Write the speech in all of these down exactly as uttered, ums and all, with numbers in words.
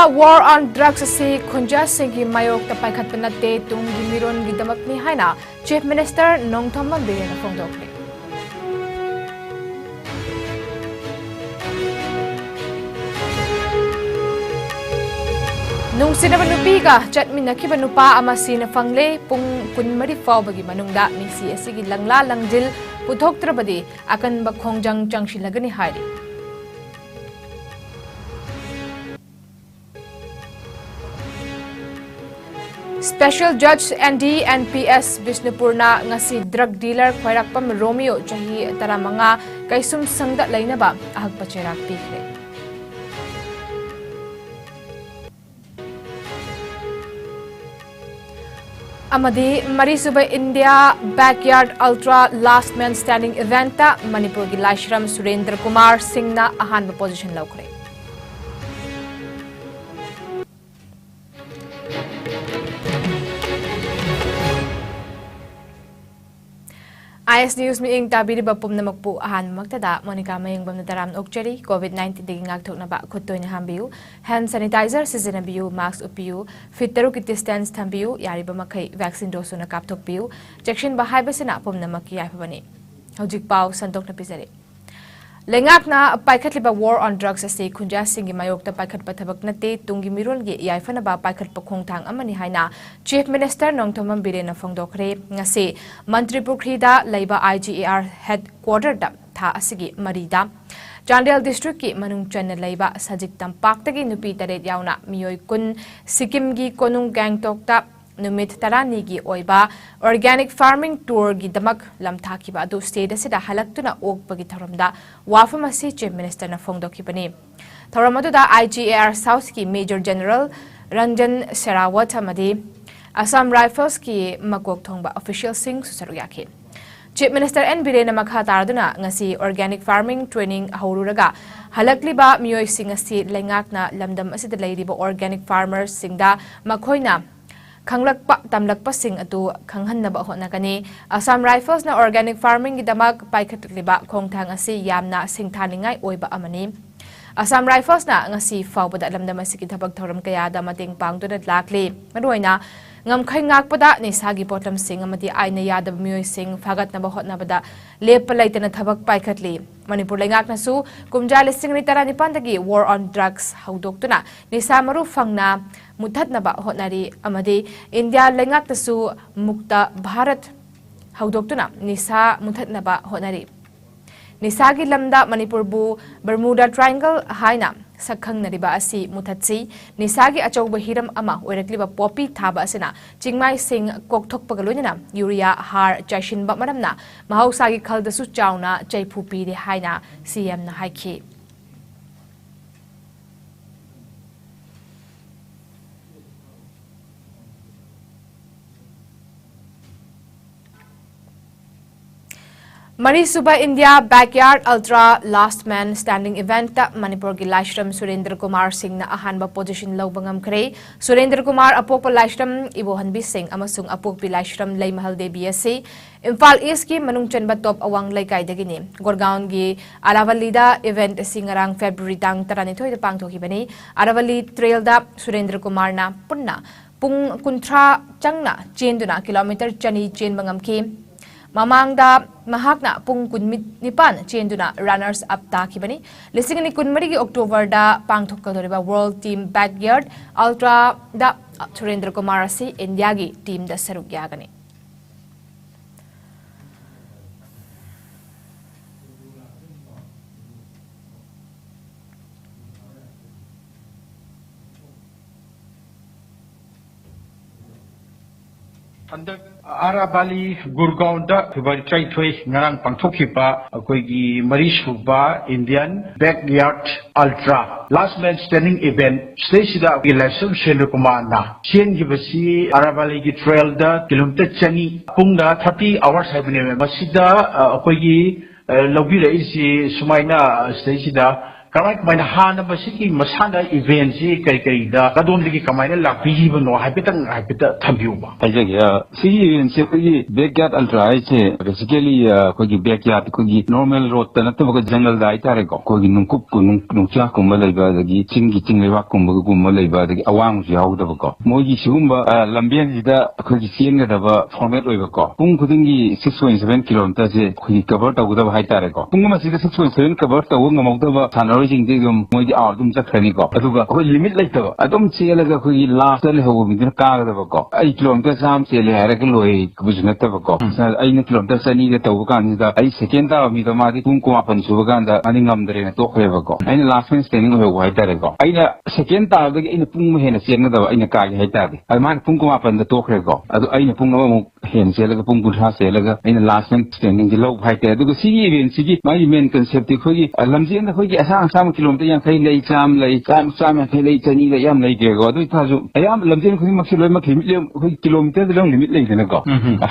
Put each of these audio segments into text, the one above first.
War on Drugs ꯑꯁꯤ ꯈꯨꯟꯖꯥꯁꯤꯡꯒꯤ ꯃꯥꯌꯣꯛꯇ ꯄꯥꯏꯈꯠꯄ ꯅꯠꯇꯦ, ꯇꯨꯡꯒꯤ ꯃꯤꯔꯣꯟꯒꯤꯗꯃꯛꯅꯤ ꯍꯥꯏꯅ Chief Minister ꯅꯣꯡꯊꯣꯝꯕꯝ ꯕꯤꯔꯦꯟꯅ ꯐꯣꯡꯗꯣꯛꯈ꯭ꯔꯦ꯫ ꯅꯨꯡꯁꯤꯅꯕ ꯅꯨꯄꯤꯒ ꯆꯠꯃꯤꯟꯅꯈꯤꯕ ꯅꯨꯄꯥ ꯑꯃ ꯁꯤꯅ ꯐꯪꯂꯦ꯫ ꯄꯨꯡ ꯀꯨꯟꯃꯔꯤ ꯐꯥꯎꯕꯒꯤ ꯃꯅꯨꯡꯗ ꯃꯤꯁꯤ ꯑꯁꯤꯒꯤ ꯂꯪꯂꯥ ꯂꯪꯖꯤꯜ ꯄꯨꯊꯣꯛꯇ꯭ꯔꯕꯗꯤ ꯑꯀꯟꯕ ꯈꯣꯡꯖꯪ ꯆꯪꯁꯤꯜꯂꯒꯅꯤ ꯍꯥꯏꯔꯤ꯫ Special Judge N D N P S ꯕꯤꯁꯅꯨꯄꯨꯔꯅ ꯉꯁꯤ drug dealer ꯈ꯭ꯋꯥꯏꯔꯥꯛꯄꯝ ꯔꯣꯃꯤꯌꯣ, ꯆꯍꯤ ꯇꯔꯥꯃꯉꯥ, ꯀꯩꯁꯨꯝꯁꯪꯗ ꯂꯩꯅꯕ ꯑꯍꯛꯄ ꯆꯩꯔꯥꯛ ꯄꯤꯈ꯭ꯔꯦ꯫ ꯑꯃꯗꯤ ꯃꯔꯤꯁꯨꯕ India Backyard Ultra Last Man Standing event ꯇ ꯃꯅꯤꯄꯨꯔꯒꯤ ꯂꯥꯏꯁ꯭ꯔꯝ ꯁꯨꯔꯦꯟꯗ꯭ꯔ ꯀꯨꯃꯥꯔ ꯁꯤꯡꯅ ꯑꯍꯥꯟꯕ position ꯂꯧꯈ꯭ꯔꯦ꯫ I S News ꯃꯤꯠꯌꯦꯡ ꯇꯥꯕꯤꯔꯤꯕ ꯄꯨꯝꯅꯃꯛꯄꯨ ꯑꯍꯥꯟꯕꯃꯛꯇꯗ ꯃꯣꯅꯤꯀꯥ ꯃꯌꯦꯡꯕꯝꯅ ꯇꯔꯥꯝꯅ ꯑꯣꯛꯆꯔꯤ꯫ COVID nineteen ꯗꯒꯤ ꯉꯥꯛꯊꯣꯛꯅꯕ ꯈꯨꯠ ꯇꯣꯏꯅ ꯍꯥꯝꯕꯤꯌꯨ, hand sanitizer ꯁꯤꯖꯤꯟꯅꯕꯤꯌꯨ, mask ꯎꯞꯄꯤꯌꯨ, feet ꯇꯔꯨꯛꯀꯤ distance ꯊꯝꯕꯤꯌꯨ, ꯌꯥꯔꯤꯕ ꯃꯈꯩ vaccine dose ꯁꯨꯅ ꯀꯥꯞꯊꯣꯛꯄꯤꯌꯨ꯫ ꯆꯦꯛꯁꯤꯟꯕ ꯍꯥꯏꯕꯁꯤꯅ ꯄꯨꯝꯅꯃꯛꯀꯤ ꯌꯥꯏꯐꯕꯅꯤ꯫ ꯍꯧꯖꯤꯛ ꯄꯥꯎ ꯁꯟꯗꯣꯛꯅ ꯄꯤꯖꯔꯤ꯫ ꯂꯩꯉꯥꯛꯅ ꯄꯥꯏꯈꯠꯂꯤꯕ war on drugs ꯑꯁꯤ ꯈꯨꯟꯖꯥꯁꯤꯡꯒꯤ ꯃꯥꯌꯣꯛꯇ ꯄꯥꯏꯈꯠꯄ ꯊꯕꯛ ꯅꯠꯇꯦ, ꯇꯨꯡꯒꯤ ꯃꯤꯔꯣꯜꯒꯤ ꯌꯥꯏꯐꯅꯕ ꯄꯥꯏꯈꯠꯄ ꯈꯣꯡꯊꯥꯡ ꯑꯃꯅꯤ ꯍꯥꯏꯅ Chief Minister ꯅꯣꯡꯊꯣꯝꯕꯝ ꯕꯤꯔꯦꯟꯅ ꯐꯣꯡꯗꯣꯛꯈ꯭ꯔꯦ꯫ ꯉꯁꯤ ꯃꯟꯇ꯭ꯔꯤ ꯄꯨꯈ꯭ꯔꯤꯗ ꯂꯩꯕ I G A R headquarter ꯗ ꯊꯥ ꯑꯁꯤꯒꯤ ꯃꯔꯤꯗ ꯆꯥꯟꯗꯦꯜ district ꯀꯤ ꯃꯅꯨꯡ ꯆꯟꯅ ꯂꯩꯕ ꯁꯖꯤꯛ ꯇꯝꯄꯥꯛꯇꯒꯤ ꯅꯨꯄꯤ ꯇꯔꯦꯠ ꯌꯥꯎꯅ ꯃꯤꯑꯣꯏ ꯀꯨꯟ ꯁꯤꯛꯀꯤꯝꯒꯤ ꯀꯣꯅꯨꯡ ꯒꯦꯡꯇꯣꯛꯇ ꯅꯨꯃꯤꯠ ꯇꯔꯥꯅꯤꯒꯤ ꯑꯣꯏꯕ organic farming tour ꯒꯤꯗꯃꯛ ꯂꯝꯊꯥꯈꯤꯕ ꯑꯗꯨ state ꯑꯁꯤꯗ ꯍꯜꯂꯛꯇꯨꯅ ꯑꯣꯛꯄꯒꯤ ꯊꯧꯔꯝꯗ ꯋꯥꯐꯝ ꯑꯁꯤ Chief Minister ꯅ ꯐꯣꯡꯗꯣꯛꯈꯤꯕꯅꯤ꯫ ꯊꯧꯔꯝ ꯑꯗꯨꯗ I G A R South ꯀꯤ Major General ꯔꯟꯖꯟ ꯁꯦꯔꯥꯋꯠ ꯑꯃꯗꯤ Assam Rifles ꯀꯤ ꯃꯀꯣꯛ ꯊꯣꯡꯕ official ꯁꯤꯡꯁꯨ ꯁꯔꯨꯛ ꯌꯥꯈꯤ꯫ Chief Minister N ꯕꯤꯔꯦꯟꯅ ꯃꯈꯥ ꯇꯥꯔꯗꯨꯅ ꯉꯁꯤ organic farming training ꯍꯧꯔꯨꯔꯒ ꯍꯜꯂꯛꯂꯤꯕ ꯃꯤꯑꯣꯏꯁꯤꯡ ꯑꯁꯤ ꯂꯩꯉꯥꯛꯅ ꯂꯝꯗꯝ ꯑꯁꯤꯗ ꯂꯩꯔꯤꯕ organic farmers ꯁꯤꯡꯗ ꯃꯈꯣꯏꯅ ꯈꯪꯂꯛꯄ ꯇꯝꯂꯛꯄꯁꯤꯡ ꯑꯗꯨ ꯈꯪꯍꯟꯅꯕ ꯍꯣꯠꯅꯒꯅꯤ꯫ Assam Rifles ꯅ organic farming ꯒꯤꯗꯃꯛ ꯄꯥꯏꯈꯠꯂꯤꯕ ꯈꯣꯡꯊꯥꯡ ꯑꯁꯤ ꯌꯥꯝꯅ ꯁꯤꯡꯊꯥꯅꯤꯡꯉꯥꯏ ꯑꯣꯏꯕ ꯑꯃꯅꯤ꯫ ꯑꯁꯥꯝ ꯔꯥꯏꯐꯜꯁꯅ ꯉꯁꯤ ꯐꯥꯎꯕꯗ ꯂꯝꯗꯝ ꯑꯁꯤꯒꯤ ꯊꯕꯛ ꯊꯧꯔꯝ ꯀꯌꯥꯗ ꯃꯇꯦꯡ ꯄꯥꯡꯗꯨꯅ ꯂꯥꯛꯂꯤ꯫ ꯃꯔꯨꯑꯣꯏꯅ ꯉꯝꯈꯩ ꯉꯥꯛꯄꯗ ꯅꯤꯁꯥꯒꯤ ꯄꯣꯠꯂꯝꯁꯤꯡ ꯑꯃꯗꯤ ꯑꯥꯏꯟꯅ ꯌꯥꯗꯕ ꯃꯤꯑꯣꯏꯁꯤꯡ ꯐꯥꯒꯠꯅꯕ ꯍꯣꯠꯅꯕꯗ ꯂꯦꯞꯄ ꯂꯩꯇꯅ ꯊꯕꯛ ꯄꯥꯏꯈꯠꯂꯤ꯫ ꯃꯅꯤꯄꯨꯔ ꯂꯩꯉꯥꯛꯅꯁꯨ ꯀꯨꯝꯖꯥ ꯂꯤꯁꯤꯡ ꯑꯅꯤ ꯇꯔꯥꯅꯤꯄꯥꯟꯗꯒꯤ War on Drugs ꯍꯧꯗꯣꯛꯇꯨꯅ ꯅꯤꯁꯥ ꯃꯔꯨ ꯐꯪꯅ ꯃꯨꯠꯊꯠꯅꯕ ꯍꯣꯠꯅꯔꯤ ꯑꯃꯗꯤ ꯏꯟꯗꯤꯌꯥ ꯂꯩꯉꯥꯛꯇꯁꯨ ꯃꯨꯛꯇ ꯚꯥꯔꯠ ꯍꯧꯗꯣꯛꯇꯨꯅ ꯅꯤꯁꯥ ꯃꯨꯠꯊꯠꯅꯕ ꯍꯣꯠꯅꯔꯤ꯫ ꯅꯤꯁꯥꯒꯤ ꯂꯝꯗ ꯃꯅꯤꯄꯨꯔꯕꯨ Bermuda Triangle ꯍꯥꯏꯅ ꯁꯛꯈꯪꯅꯔꯤꯕ ꯑꯁꯤ ꯃꯨꯊꯠꯁꯤ꯫ ꯅꯤꯁꯥꯒꯤ ꯑꯆꯧꯕ ꯍꯤꯔꯝ ꯑꯃ ꯑꯣꯏꯔꯛꯂꯤꯕ ꯄꯣꯄꯤ ꯊꯥꯕ ꯑꯁꯤꯅ ꯆꯤꯡꯃꯥꯏꯁꯤꯡ ꯀꯣꯛꯊꯣꯛꯄꯒ ꯂꯣꯏꯅꯅ ꯌꯨꯔꯤꯌꯥ ꯍꯥꯔ ꯆꯥꯏꯁꯤꯟꯕ ꯃꯔꯝꯅ ꯃꯍꯧꯁꯥꯒꯤ ꯈꯜꯗꯁꯨ ꯆꯥꯎꯅ ꯆꯩꯐꯨ ꯄꯤꯔꯤ ꯍꯥꯏꯅ ꯁꯤ ꯑꯦꯝꯅ ꯍꯥꯏꯈꯤ꯫ ꯃꯔꯤꯁꯨꯕ India Backyard Ultra Last Man Standing Event ꯇ ꯃꯅꯤꯄꯨꯔꯒꯤ ꯂꯥꯏꯁ꯭ꯔꯝ ꯁꯨꯔꯦꯟꯗ꯭ꯔ ꯀꯨꯃꯥꯔ ꯁꯤꯡꯅ ꯑꯍꯥꯟꯕ position ꯂꯧꯕ ꯉꯝꯈ꯭ꯔꯦ꯫ ꯁꯨꯔꯦꯟꯗ꯭ꯔ ꯀꯨꯃꯥꯔ ꯑꯄꯣꯛꯄ ꯂꯥꯏꯁ꯭ꯔꯝ ꯏꯕꯣꯍꯟꯕꯤ ꯁꯤꯡ ꯑꯃꯁꯨꯡ ꯑꯄꯣꯛꯄꯤ ꯂꯥꯏꯁ꯭ꯔꯝ ꯂꯩꯃꯍꯜ ꯗꯦꯕꯤ ꯑꯁꯤ ꯏꯝꯐꯥꯜ ꯏꯁꯀꯤ ꯃꯅꯨꯡ ꯆꯟꯕ ꯇꯣꯞ ꯑꯋꯥꯡ ꯂꯩꯀꯥꯏꯗꯒꯤꯅꯤ꯫ ꯒꯣꯔꯒꯥꯎꯟꯒꯤ ꯑꯔꯥꯕꯂꯤꯗ event ꯑꯁꯤ ꯉꯔꯥꯡ February ꯇꯥꯡ ꯇꯔꯥꯅꯤꯊꯣꯏꯗ ꯄꯥꯡꯊꯣꯛꯈꯤꯕꯅꯤ꯫ ꯑꯔꯥꯕꯂꯤ trail ꯗ ꯁꯨꯔꯦꯟꯗ꯭ꯔ ꯀꯨꯃꯥꯔꯅ ꯄꯨꯟꯅ ꯄꯨꯡ ꯀꯨꯟꯊ꯭ꯔꯥ ꯆꯪꯅ ꯆꯦꯟꯗꯨꯅ kilometre ꯆꯅꯤ ꯆꯦꯟꯕ ꯉꯝꯈꯤ꯫ ꯃꯃꯥꯡꯗ ꯃꯍꯥꯛꯅ ꯄꯨꯡ ꯀꯨꯟꯅꯤꯄꯥꯟ ꯆꯦꯟꯗꯨꯅ runners up ꯇꯥꯈꯤꯕꯅꯤ꯫ ꯂꯤꯁꯤꯡ ꯑꯅꯤ ꯀꯨꯟꯃꯔꯤꯒꯤ October ꯗ ꯄꯥꯡꯊꯣꯛꯀꯗꯧꯔꯤꯕ World Team Backyard Ultra ꯗ ꯁꯨꯔꯦꯟꯗ꯭ꯔ ꯀꯨꯃꯥꯔ ꯑꯁꯤ ꯏꯟꯗꯤꯌꯥꯒꯤ team ꯗ ꯁꯔꯨꯛ ꯌꯥꯒꯅꯤ꯫ ꯍꯟꯗꯛ ꯑꯔꯥꯕꯥꯂꯤ ꯒꯨꯔꯒꯥꯎꯟꯗ February ꯇꯔꯥꯅꯤꯊꯣꯏ ꯉꯔꯥꯡ ꯄꯥꯡꯊꯣꯛꯈꯤꯕ ꯑꯩꯈꯣꯏꯒꯤ ꯃꯔꯤꯁꯨꯕ Indian Backyard Ultra Last Man Standing Event ꯁꯤꯗꯩꯁꯤꯗ ꯑꯩꯈꯣꯏꯒꯤ ꯂꯥꯏꯁ꯭ꯔꯝ ꯁꯦꯟꯗ꯭ꯔ ꯀꯨꯃꯥꯔꯅ ꯆꯦꯟꯈꯤꯕꯁꯤ ꯑꯔꯥꯕꯥꯂꯤꯒꯤ trail ꯗ kilometre ꯆꯅꯤ ꯄꯨꯡꯗ thirty hours ꯍꯥꯏꯕꯅꯦꯕ꯫ ꯃꯁꯤꯗ, ꯑ, ꯑꯩꯈꯣꯏꯒꯤ, ꯑ, ꯂꯧꯕꯤꯔꯛꯏꯁꯤ ꯁꯨꯃꯥꯏꯅ, ꯑ, ꯁꯤꯗꯩꯁꯤꯗ ꯀꯃꯥꯏ ꯀꯃꯥꯏꯅ ꯍꯥꯟꯅ ꯃꯁꯤꯒꯤ ꯃꯁꯥꯟꯅ eventꯁꯤ ꯀꯔꯤ ꯀꯔꯤꯗ ꯀꯗꯣꯝꯗꯒꯤ ꯀꯃꯥꯏꯅ ꯂꯥꯛꯄꯤꯈꯤꯕꯅꯣ ꯍꯥꯏꯐꯦꯠꯇꯪ ꯍꯥꯏꯐꯦꯠꯇ ꯊꯝꯕꯤꯌꯨꯕ꯫ ꯍꯥꯏꯖꯒꯦ꯫ ꯑ, ꯁꯤꯒꯤ eventꯁꯦ ꯑꯩꯈꯣꯏꯒꯤ Backyard Ultra ꯍꯥꯏꯁꯦ basically, ꯑ, ꯑꯩꯈꯣꯏꯒꯤ backyard, ꯑꯩꯈꯣꯏꯒꯤ normal roadꯇ ꯅꯠꯇꯕꯀꯣ, ꯖꯪꯒꯜꯗ ꯍꯥꯏꯇꯥꯔꯦꯀꯣ, ꯑꯩꯈꯣꯏꯒꯤ ꯅꯨꯡꯀꯨꯞ, ꯅꯨꯡ-, ꯅꯨꯡꯆꯥꯛꯀꯨꯝꯕ ꯂꯩꯕ, ꯑꯗꯒꯤ ꯆꯤꯡꯒꯤ ꯆꯤꯡ ꯂꯩꯕꯥꯛꯀꯨꯝꯕꯒꯨꯝꯕ ꯂꯩꯕ, ꯑꯗꯒꯤ ꯑꯋꯥꯡꯕꯁꯨ ꯌꯥꯎꯗꯕꯀꯣ, ꯃꯣꯏꯒꯤ ꯁꯤꯒꯨꯝꯕ, ꯑ, ꯂꯝꯕꯦꯟꯁꯤꯗ ꯑꯩꯈꯣꯏꯒꯤ ꯆꯦꯟꯒꯗꯕ format ꯑꯣꯏꯕꯀꯣ, ꯄꯨꯡ ꯈꯨꯗꯤꯡꯒꯤ six point seven kilometerꯁꯦ ꯑꯩꯈꯣꯏꯒꯤ cover ꯇꯧꯒꯗꯕ ꯍꯥꯏꯇꯥꯔꯦꯀꯣ꯫ ꯄꯨꯡ ꯑꯃꯁꯤꯗ six point seven cover ꯇꯧꯕ ꯉꯝꯍꯧꯗꯕ ꯁꯥꯟꯅꯔꯣꯏꯁꯤꯡꯗꯤ ꯑꯗꯨꯝ ꯃꯣꯏꯗꯤ out ꯑꯗꯨꯝ ꯆꯠꯈ꯭ꯔꯅꯤꯀꯣ꯫ ꯑꯗꯨꯒ ꯑꯩꯈꯣꯏ limit ꯂꯩꯇꯕ, ꯑꯗꯨꯝ ꯆꯦꯜꯂꯒ ꯑꯩꯈꯣꯏꯒꯤ lastꯇ ꯂꯩꯍꯧꯕ ꯃꯤꯗꯨꯅ ꯀꯥꯒꯗꯕꯀꯣ꯫ ꯑꯩ kilometer ꯆꯥꯝꯃ ꯆꯦꯜꯂꯦ ꯍꯥꯏꯔꯒ ꯂꯣꯏꯕꯁꯨ ꯅꯠꯇꯕꯀꯣ꯫ ꯑꯩꯅ kilometer ꯆꯅꯤꯗ ꯇꯧꯕ ꯀꯥꯟꯁꯤꯗ ꯑꯩ second ꯇꯥꯕ ꯃꯤꯗꯣ ꯃꯥꯗꯤ ꯄꯨꯡ ꯀꯨꯟꯃꯥꯄꯟ ꯁꯨꯕ ꯀꯥꯟꯗ ꯃꯥꯗꯤ ꯉꯝꯗ꯭ꯔꯦꯅ ꯇꯣꯛꯈ꯭ꯔꯦꯕꯀꯣ꯫ ꯑꯩꯅ last man standing ꯑꯣꯏꯍꯧꯕ ꯍꯥꯏꯇꯥꯔꯦꯀꯣ꯫ ꯑꯩꯅ second ꯇꯥꯕꯗꯒꯤ ꯑꯩꯅ ꯄꯨꯡ ꯑꯃ ꯍꯦꯟꯅ ꯆꯦꯟꯒꯗꯕ, ꯑꯩꯅ ꯀꯥꯒꯦ ꯍꯥꯏꯇꯥꯔꯗꯤ꯫ ꯑꯗꯨ ꯃꯥꯅ ꯄꯨꯡ ꯀꯨꯟꯃꯥꯄꯟꯗ ꯇꯣꯛꯈ꯭ꯔꯦꯀꯣ꯫ ꯑꯗꯨ ꯑꯩꯅ ꯄꯨꯡ ꯑꯃꯃꯨꯛ ꯍꯦꯟꯅ ꯆꯦꯜꯂꯒ ꯄꯨꯡ ꯀꯨꯟꯊ꯭ꯔꯥ ꯆꯦꯜꯂꯒ ꯑꯩꯅ last man standingꯁꯦ ꯂꯧꯕ ꯍꯥꯏꯇꯥꯔꯦ꯫ ꯑꯗꯨꯒ ꯁꯤꯒꯤ eventꯁꯤꯒꯤ ꯃꯥꯒꯤ main conceptꯇꯤ ꯑꯩꯈꯣꯏꯒꯤ, ꯑ, ꯂꯝꯖꯦꯟꯗ ꯑꯩꯈꯣꯏꯒꯤ ꯑꯁꯥꯡ ꯑꯁꯥꯡꯕ kilometer ꯌꯥꯡꯈꯩ ꯂꯩ, ꯆꯥꯝꯃ ꯂꯩ, ꯆꯥꯝ-, ꯆꯥꯝꯃ ꯌꯥꯡꯈꯩ ꯂꯩ, ꯆꯅꯤ ꯂꯩ, ꯌꯥꯝ ꯂꯩꯈ꯭ꯔꯦꯀꯣ꯫ ꯑꯗꯨ ꯑꯣꯏꯇꯥꯔꯁꯨ ꯑꯌꯥꯝꯕ ꯂꯝꯖꯦꯟ ꯈꯨꯗꯤꯡꯃꯛꯁꯦ ꯂꯣꯏꯅꯃꯛ limit ꯂꯩ, ꯑꯩꯈꯣꯏ kilometerꯗ ꯂꯣꯏꯅ limit ꯂꯩꯗꯅꯀꯣ꯫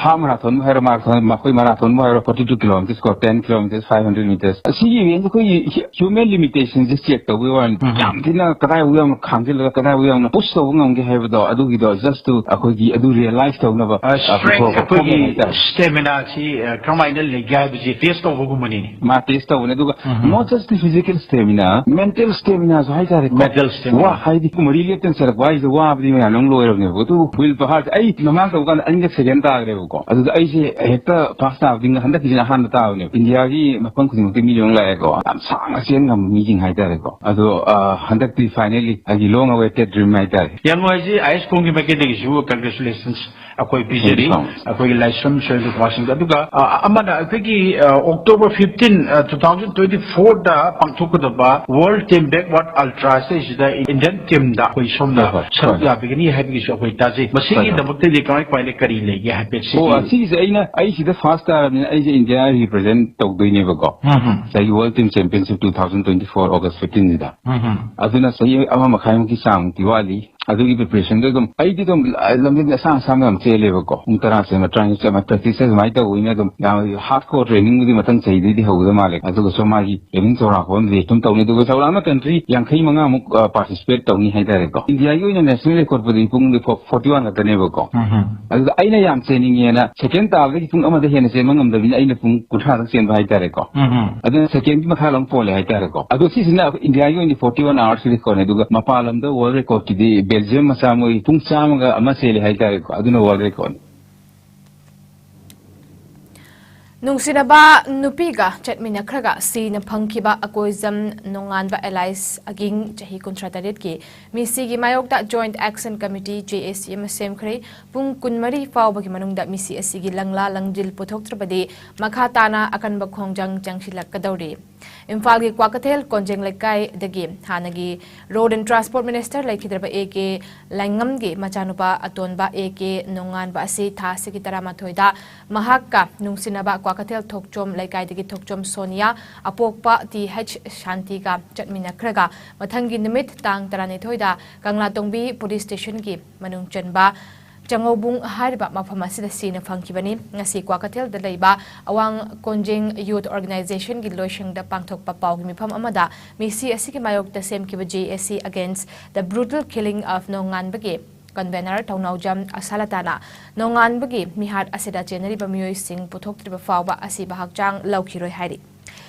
Half marathonꯕꯨ ꯍꯥꯏꯔꯣ, marathon, ꯑꯩꯈꯣꯏ marathonꯕꯨ ꯍꯥꯏꯔꯣ, forty two kilometers ꯀꯣ, ten kilometers, five hundred meters꯫ ꯑꯁꯤꯒꯤ eventꯁꯦ ꯑꯩꯈꯣꯏꯒꯤ human limitationꯁꯦ check ꯇꯧꯕꯒꯤ ꯋꯥꯅꯤ꯫ ꯌꯥꯝ ꯊꯤꯅ ꯀꯗꯥꯏꯐꯥꯎ ꯌꯥꯝꯅ ꯈꯥꯡꯖꯤꯜꯂꯒ ꯀꯗꯥꯏꯐꯥꯎ ꯌꯥꯝꯅ push ꯇꯧꯕ ꯉꯝꯒꯦ ꯍꯥꯏꯕꯗꯣ, ꯑꯗꯨꯒꯤꯗꯣ just to ꯑꯩꯈꯣꯏꯒꯤ ꯑꯗꯨ realize ꯇꯧꯅꯕ, ꯑ, strength, ꯄꯨꯊꯣꯛꯄ ꯑꯩꯈꯣꯏꯒꯤ ꯄꯣꯠꯅꯤ ꯍꯥꯏꯇꯥꯔꯦ꯫ Staminaꯁꯤ, ꯑ, ꯀꯔꯝꯍꯥꯏꯅ ꯂꯩꯒꯦ ꯍꯥꯏꯕꯁꯤ test ꯇꯧꯕꯒꯨꯝꯕꯅꯤꯅꯦ꯫ ꯃꯥ test ꯇꯧꯕꯅꯦ꯫ ꯑꯗꯨꯒ not just the physical stamina, mental staminaꯁꯨ ꯍꯥꯏꯇꯥꯔꯦꯀꯣ꯫ Mental stamina꯫ ꯋꯥ ꯍꯥꯏꯗꯤ ꯄꯨꯡ ꯃꯔꯤ ꯂꯦꯞꯇꯅ ꯆꯠꯂꯛꯄ ꯍꯥꯏꯁꯦ ꯋꯥꯕꯗꯤ ꯃꯌꯥꯝ ꯑꯗꯨꯝ ꯂꯣꯏꯔꯕꯅꯦꯕ꯫ ꯑꯗꯨꯕꯨ will powerꯁꯦ ꯑꯩ ꯃꯃꯥꯡ ꯇꯧꯕ ꯀꯥꯟꯗ ꯑꯅꯤꯔꯛ second ꯇꯥꯈ꯭ꯔꯦꯕꯀꯣ꯫ ꯑꯗꯨꯗ ꯑꯩꯁꯦ ꯍꯦꯛꯇ first ꯇꯥꯕꯗꯤ ꯍꯟꯗꯛꯀꯤꯁꯤꯅ ꯑꯍꯥꯟꯕ ꯇꯥꯕꯅꯦꯕ꯫ ꯏꯟꯗꯤꯌꯥꯒꯤ ꯃꯐꯝ ꯈꯨꯗꯤꯡꯃꯛꯇꯒꯤ ꯃꯤ ꯂꯣꯏꯅ ꯂꯥꯛꯑꯦꯀꯣ꯫ ꯌꯥꯝ ꯁꯥꯡꯅ ꯆꯦꯟ ꯉꯝꯕ ꯃꯤꯁꯤꯡ ꯍꯥꯏꯇꯥꯔꯦꯀꯣ꯫ ꯑꯗꯣ, ꯑ, ꯍꯟꯗꯛꯇꯤ finally ꯑꯩꯒꯤ long awaited dream ꯍꯥꯏꯇꯥꯔꯦ꯫ ꯌꯥꯝ ꯅꯨꯡꯉꯥꯏꯖꯩ ꯑꯥꯏ ꯑꯦꯁ ꯀꯣꯝꯒꯤ ꯃꯥꯏꯀꯩꯗꯒꯤꯁꯨ congratulations ꯑꯩꯈꯣꯏ ꯄꯤꯖꯔꯤ꯫ Thank you so much꯫ ꯑꯩꯈꯣꯏꯒꯤ live stream ꯁꯣꯏꯗꯅ ꯀꯃꯥꯏꯅ ꯇꯧꯕ꯫ ꯑꯗꯨꯒ, ꯑ, ꯑꯃꯅ ꯑꯩꯈꯣꯏꯒꯤ, ꯑ, October fifteen, ꯑ, two thousand twenty fourꯗ ꯄꯥꯡꯊꯣꯛꯀꯗꯕ World Team Backyard Ultra ꯁꯤꯗꯩꯁꯤꯗ Indian teamꯗ ꯑꯩꯈꯣꯏ ꯁꯣꯝꯅ ꯍꯣꯏ, ꯍꯣꯏ, ꯁꯔꯨꯛ ꯍꯣꯏ꯫ ꯌꯥꯕꯤꯒꯅꯤ ꯍꯥꯏꯕꯒꯤꯁꯨ ꯑꯩꯈꯣꯏ ꯇꯥꯖꯩ꯫ ꯍꯣꯏ, ꯍꯣꯏ꯫ ꯃꯁꯤꯒꯤꯗꯃꯛꯇꯗꯤ ꯀꯃꯥꯏ ꯀꯃꯥꯏꯅ ꯀꯔꯤ ꯂꯩꯒꯦ ꯍꯥꯏꯐꯦꯠ ꯑꯣ, ꯁꯤꯒꯤ ꯑꯁꯤꯒꯤꯁꯦ ꯑꯩꯅ, ꯑꯩ ꯁꯤꯗ first ꯇꯥꯔꯕꯅꯤꯅ ꯑꯩꯁꯦ ꯏꯟꯗꯤꯌꯥ represent ꯇꯧꯗꯣꯏꯅꯦꯕꯀꯣ꯫ ꯎꯝ, ꯎꯝ꯫ ꯆꯍꯤ World Team Championship two thousand twenty four August fifteenꯁꯤꯗ꯫ ꯎꯝ, ꯎꯝ꯫ ꯑꯗꯨꯅ ꯆꯍꯤ ꯑꯃ ꯃꯈꯥꯏꯃꯨꯛꯀꯤ ꯆꯥꯡꯃꯨꯛꯇꯤ ꯋꯥꯠꯂꯤ꯫ ꯑꯗꯨꯒꯤ ꯄ꯭ꯔꯤꯄꯦꯔꯦꯁꯟꯗꯣ ꯑꯗꯨꯝ ꯑꯩꯗꯤ ꯑꯗꯨꯝ ꯂꯝꯖꯦꯜ ꯑꯁꯥꯡ ꯑꯁꯥꯡ ꯌꯥꯝ ꯆꯦꯜꯂꯦꯕꯀꯣ꯫ ꯄꯨꯡ ꯇꯔꯥ ꯆꯦꯟꯕ, ꯇꯔꯥꯅꯤꯊꯣꯏ ꯆꯦꯟꯕ, ꯄ꯭ꯔꯦꯛꯇꯤꯁꯁꯦ ꯑꯗꯨꯃꯥꯏꯅ ꯇꯧꯕꯅꯤꯅ ꯑꯗꯨꯝ ꯌꯥꯝ ꯍꯥꯔꯗ ꯀꯣꯔ ꯇ꯭ꯔꯦꯅꯤꯡꯕꯨꯗꯤ ꯃꯊꯪ ꯆꯍꯤꯗꯩꯗꯤ ꯍꯧꯒꯗꯕ ꯃꯥꯜꯂꯦ꯫ ꯑꯗꯨꯒ ꯁꯨꯝ ꯃꯥꯒꯤ ꯇ꯭ꯔꯦꯅꯤꯡ ꯆꯥꯎꯔꯥꯛꯄ ꯑꯃꯗꯤ ꯑꯗꯨꯝ ꯇꯧꯅꯤ꯫ ꯑꯗꯨꯒ ꯆꯥꯎꯔꯥꯛꯅ ꯀꯟꯇ꯭ꯔꯤ ꯌꯥꯡꯈꯩ ꯃꯉꯥꯃꯨꯛ ꯄꯥꯔꯇꯤꯁꯤꯄꯦꯠ ꯇꯧꯅꯤ ꯍꯥꯏꯇꯥꯔꯦꯀꯣ꯫ ꯏꯟꯗꯤꯌꯥꯒꯤ ꯑꯣꯏꯅ ꯅꯦꯁꯅꯦꯜ ꯔꯦꯀꯣꯔꯗꯄꯨꯗꯤ ꯄꯨꯡꯗꯤ ꯐꯣꯔꯇꯤ ꯋꯥꯟ ꯈꯛꯇꯅꯦꯕꯀꯣ꯫ ꯑꯗꯨꯗ ꯑꯩꯅ ꯌꯥꯝ ꯆꯦꯟꯅꯤꯡꯉꯦꯅ ꯁꯦꯀꯦꯟ ꯇꯥꯕꯗꯒꯤ ꯄꯨꯡ ꯑꯃꯗ ꯍꯦꯟꯅ ꯆꯦꯟꯕ ꯉꯝꯗꯕꯅꯤꯅ ꯑꯩꯅ ꯄꯨꯡ ꯀꯨꯟꯊ꯭ꯔꯥꯗꯪ ꯆꯦꯟꯕ ꯍꯥꯏꯇꯥꯔꯦꯀꯣ꯫ ꯑꯗꯨꯅ ꯁꯦꯀꯦꯟꯒꯤ ꯃꯈꯥ ꯂꯣꯏ ꯄꯣꯜꯂꯦ ꯍꯥꯏꯇꯥꯔꯦꯀꯣ꯫ ꯑꯗꯣ ꯁꯤꯁꯤꯅ ꯑꯩꯈꯣꯏ ꯏꯟꯗꯤꯌꯥꯒꯤ ꯑꯣꯏꯅ ꯐꯣꯔꯇꯤ ꯋꯥꯟ ꯑꯋꯥꯔꯁ ꯔꯦꯀꯣꯔꯗꯅꯦ꯫ ꯑꯗꯨꯒ ꯃꯄꯥꯟ ꯂꯝꯗ ꯋꯥꯔꯜ ꯔꯦꯀꯣꯔꯗꯀꯤꯗꯤ ꯕꯦꯜꯖꯤꯌꯝ ꯃꯆꯥ ꯃꯣꯏ ꯄꯨꯡ ꯆꯥꯝꯃꯒ ꯑꯃ ꯆꯦꯜꯂꯦ ꯍꯥꯏꯇꯥꯔꯦꯀꯣ꯫ ꯑꯗꯨꯅ ꯋꯥꯔꯜ ꯔꯦꯀꯣꯔꯗꯅꯤ꯫ ꯅꯨꯡꯁꯤꯅꯕ ꯅꯨꯄꯤꯒ ꯆꯠꯃꯤꯟꯅꯈ꯭ꯔꯒ ꯁꯤꯅ ꯐꯪꯈꯤꯕ ꯑꯀꯣꯏꯖꯝ ꯅꯣꯡꯉꯥꯟꯕ ꯑꯦꯂꯥꯏꯁ ꯑꯒꯤꯡ, ꯆꯍꯤ ꯀꯨꯟꯊ꯭ꯔꯥ ꯇꯔꯦꯠꯀꯤ, ꯃꯤꯁꯤꯒꯤ ꯃꯥꯌꯣꯛꯇ Joint Action Committee, J A C, ꯑꯃ ꯁꯦꯝꯈ꯭ꯔꯦ꯫ ꯄꯨꯡ ꯀꯨꯟꯃꯔꯤ ꯐꯥꯎꯕꯒꯤ ꯃꯅꯨꯡꯗ ꯃꯤꯁꯤ ꯑꯁꯤꯒꯤ ꯂꯪꯂꯥ ꯂꯪꯖꯤꯜ ꯄꯨꯊꯣꯛꯇ꯭ꯔꯕꯗꯤ ꯃꯈꯥ ꯇꯥꯅ ꯑꯀꯟꯕ ꯈꯣꯡꯖꯪ ꯆꯪꯁꯤꯜꯂꯛꯀꯗꯧꯔꯤ꯫ ꯏꯝꯐꯥꯜꯒꯤ ꯀ꯭ꯋꯥꯀꯩꯊꯦꯜ ꯀꯣꯟꯖꯦꯡ ꯂꯩꯀꯥꯏꯗꯒꯤ ꯍꯥꯟꯅꯒꯤ Road and Transport Minister ꯂꯩꯈꯤꯗ꯭ꯔꯕ A K ꯂꯥꯏꯉꯝꯒꯤ ꯃꯆꯥꯅꯨꯄꯥ ꯑꯇꯣꯟꯕ A K ꯅꯣꯡꯉꯥꯟꯕ ꯑꯁꯤ ꯊꯥ ꯑꯁꯤꯒꯤ ꯇꯔꯥꯃꯥꯊꯣꯏꯗ ꯃꯍꯥꯛꯀ ꯅꯨꯡꯁꯤꯅꯕ ꯀ꯭ꯋꯥꯀꯩꯊꯦꯜ ꯊꯣꯛꯆꯣꯝ ꯂꯩꯀꯥꯏꯗꯒꯤ ꯊꯣꯛꯆꯣꯝ ꯁꯣꯅꯤꯌꯥ, ꯑꯄꯣꯛꯄ T H ꯁꯥꯟꯇꯤꯒ ꯆꯠꯃꯤꯟꯅꯈ꯭ꯔꯒ ꯃꯊꯪꯒꯤ ꯅꯨꯃꯤꯠ ꯇꯥꯡ ꯇꯔꯥꯅꯤꯊꯣꯏꯗ ꯀꯪꯂꯥꯇꯣꯡꯕꯤ ꯄꯨꯂꯤꯁ ꯁ꯭ꯇꯦꯁꯟꯒꯤ ꯃꯅꯨꯡ ꯆꯟꯕ ꯆꯉꯧꯕꯨꯡ ꯍꯥꯏꯔꯤꯕ ꯃꯐꯝ ꯑꯁꯤꯗ ꯁꯤꯅ ꯐꯪꯈꯤꯕꯅꯤ꯫ ꯉꯁꯤ ꯀ꯭ꯋꯥꯀꯩꯊꯦꯜꯗ ꯂꯩꯕ ꯑꯋꯥꯡ ꯀꯣꯟꯖꯦꯡ ꯌꯨꯊ ꯑꯣꯔꯒꯅꯥꯏꯖꯦꯁꯟꯒꯤ ꯂꯣꯏꯁꯪꯗ ꯄꯥꯡꯊꯣꯛꯄ ꯄꯥꯎꯒꯤ ꯃꯤꯐꯝ ꯑꯃꯗ ꯃꯤꯁꯤ ꯑꯁꯤꯒꯤ ꯃꯥꯌꯣꯛꯇ ꯁꯦꯝꯈꯤꯕ J A C Against the Brutal Killing of ꯅꯣꯡꯉꯥꯟꯕꯒꯤ ꯀꯟꯚꯦꯅꯔ ꯊꯧꯅꯥꯎꯖꯝ ꯑꯁꯥꯂꯇꯥꯅ ꯅꯣꯡꯉꯥꯟꯕꯒꯤ ꯃꯤꯍꯥꯠ ꯑꯁꯤꯗ ꯆꯦꯟꯅꯔꯤꯕ ꯃꯤꯑꯣꯏꯁꯤꯡ ꯄꯨꯊꯣꯛꯇ꯭ꯔꯤꯕ ꯐꯥꯎꯕ ꯑꯁꯤꯕ ꯍꯛꯆꯥꯡ ꯂꯧꯈꯤꯔꯣꯏ ꯍꯥꯏꯔꯤ꯫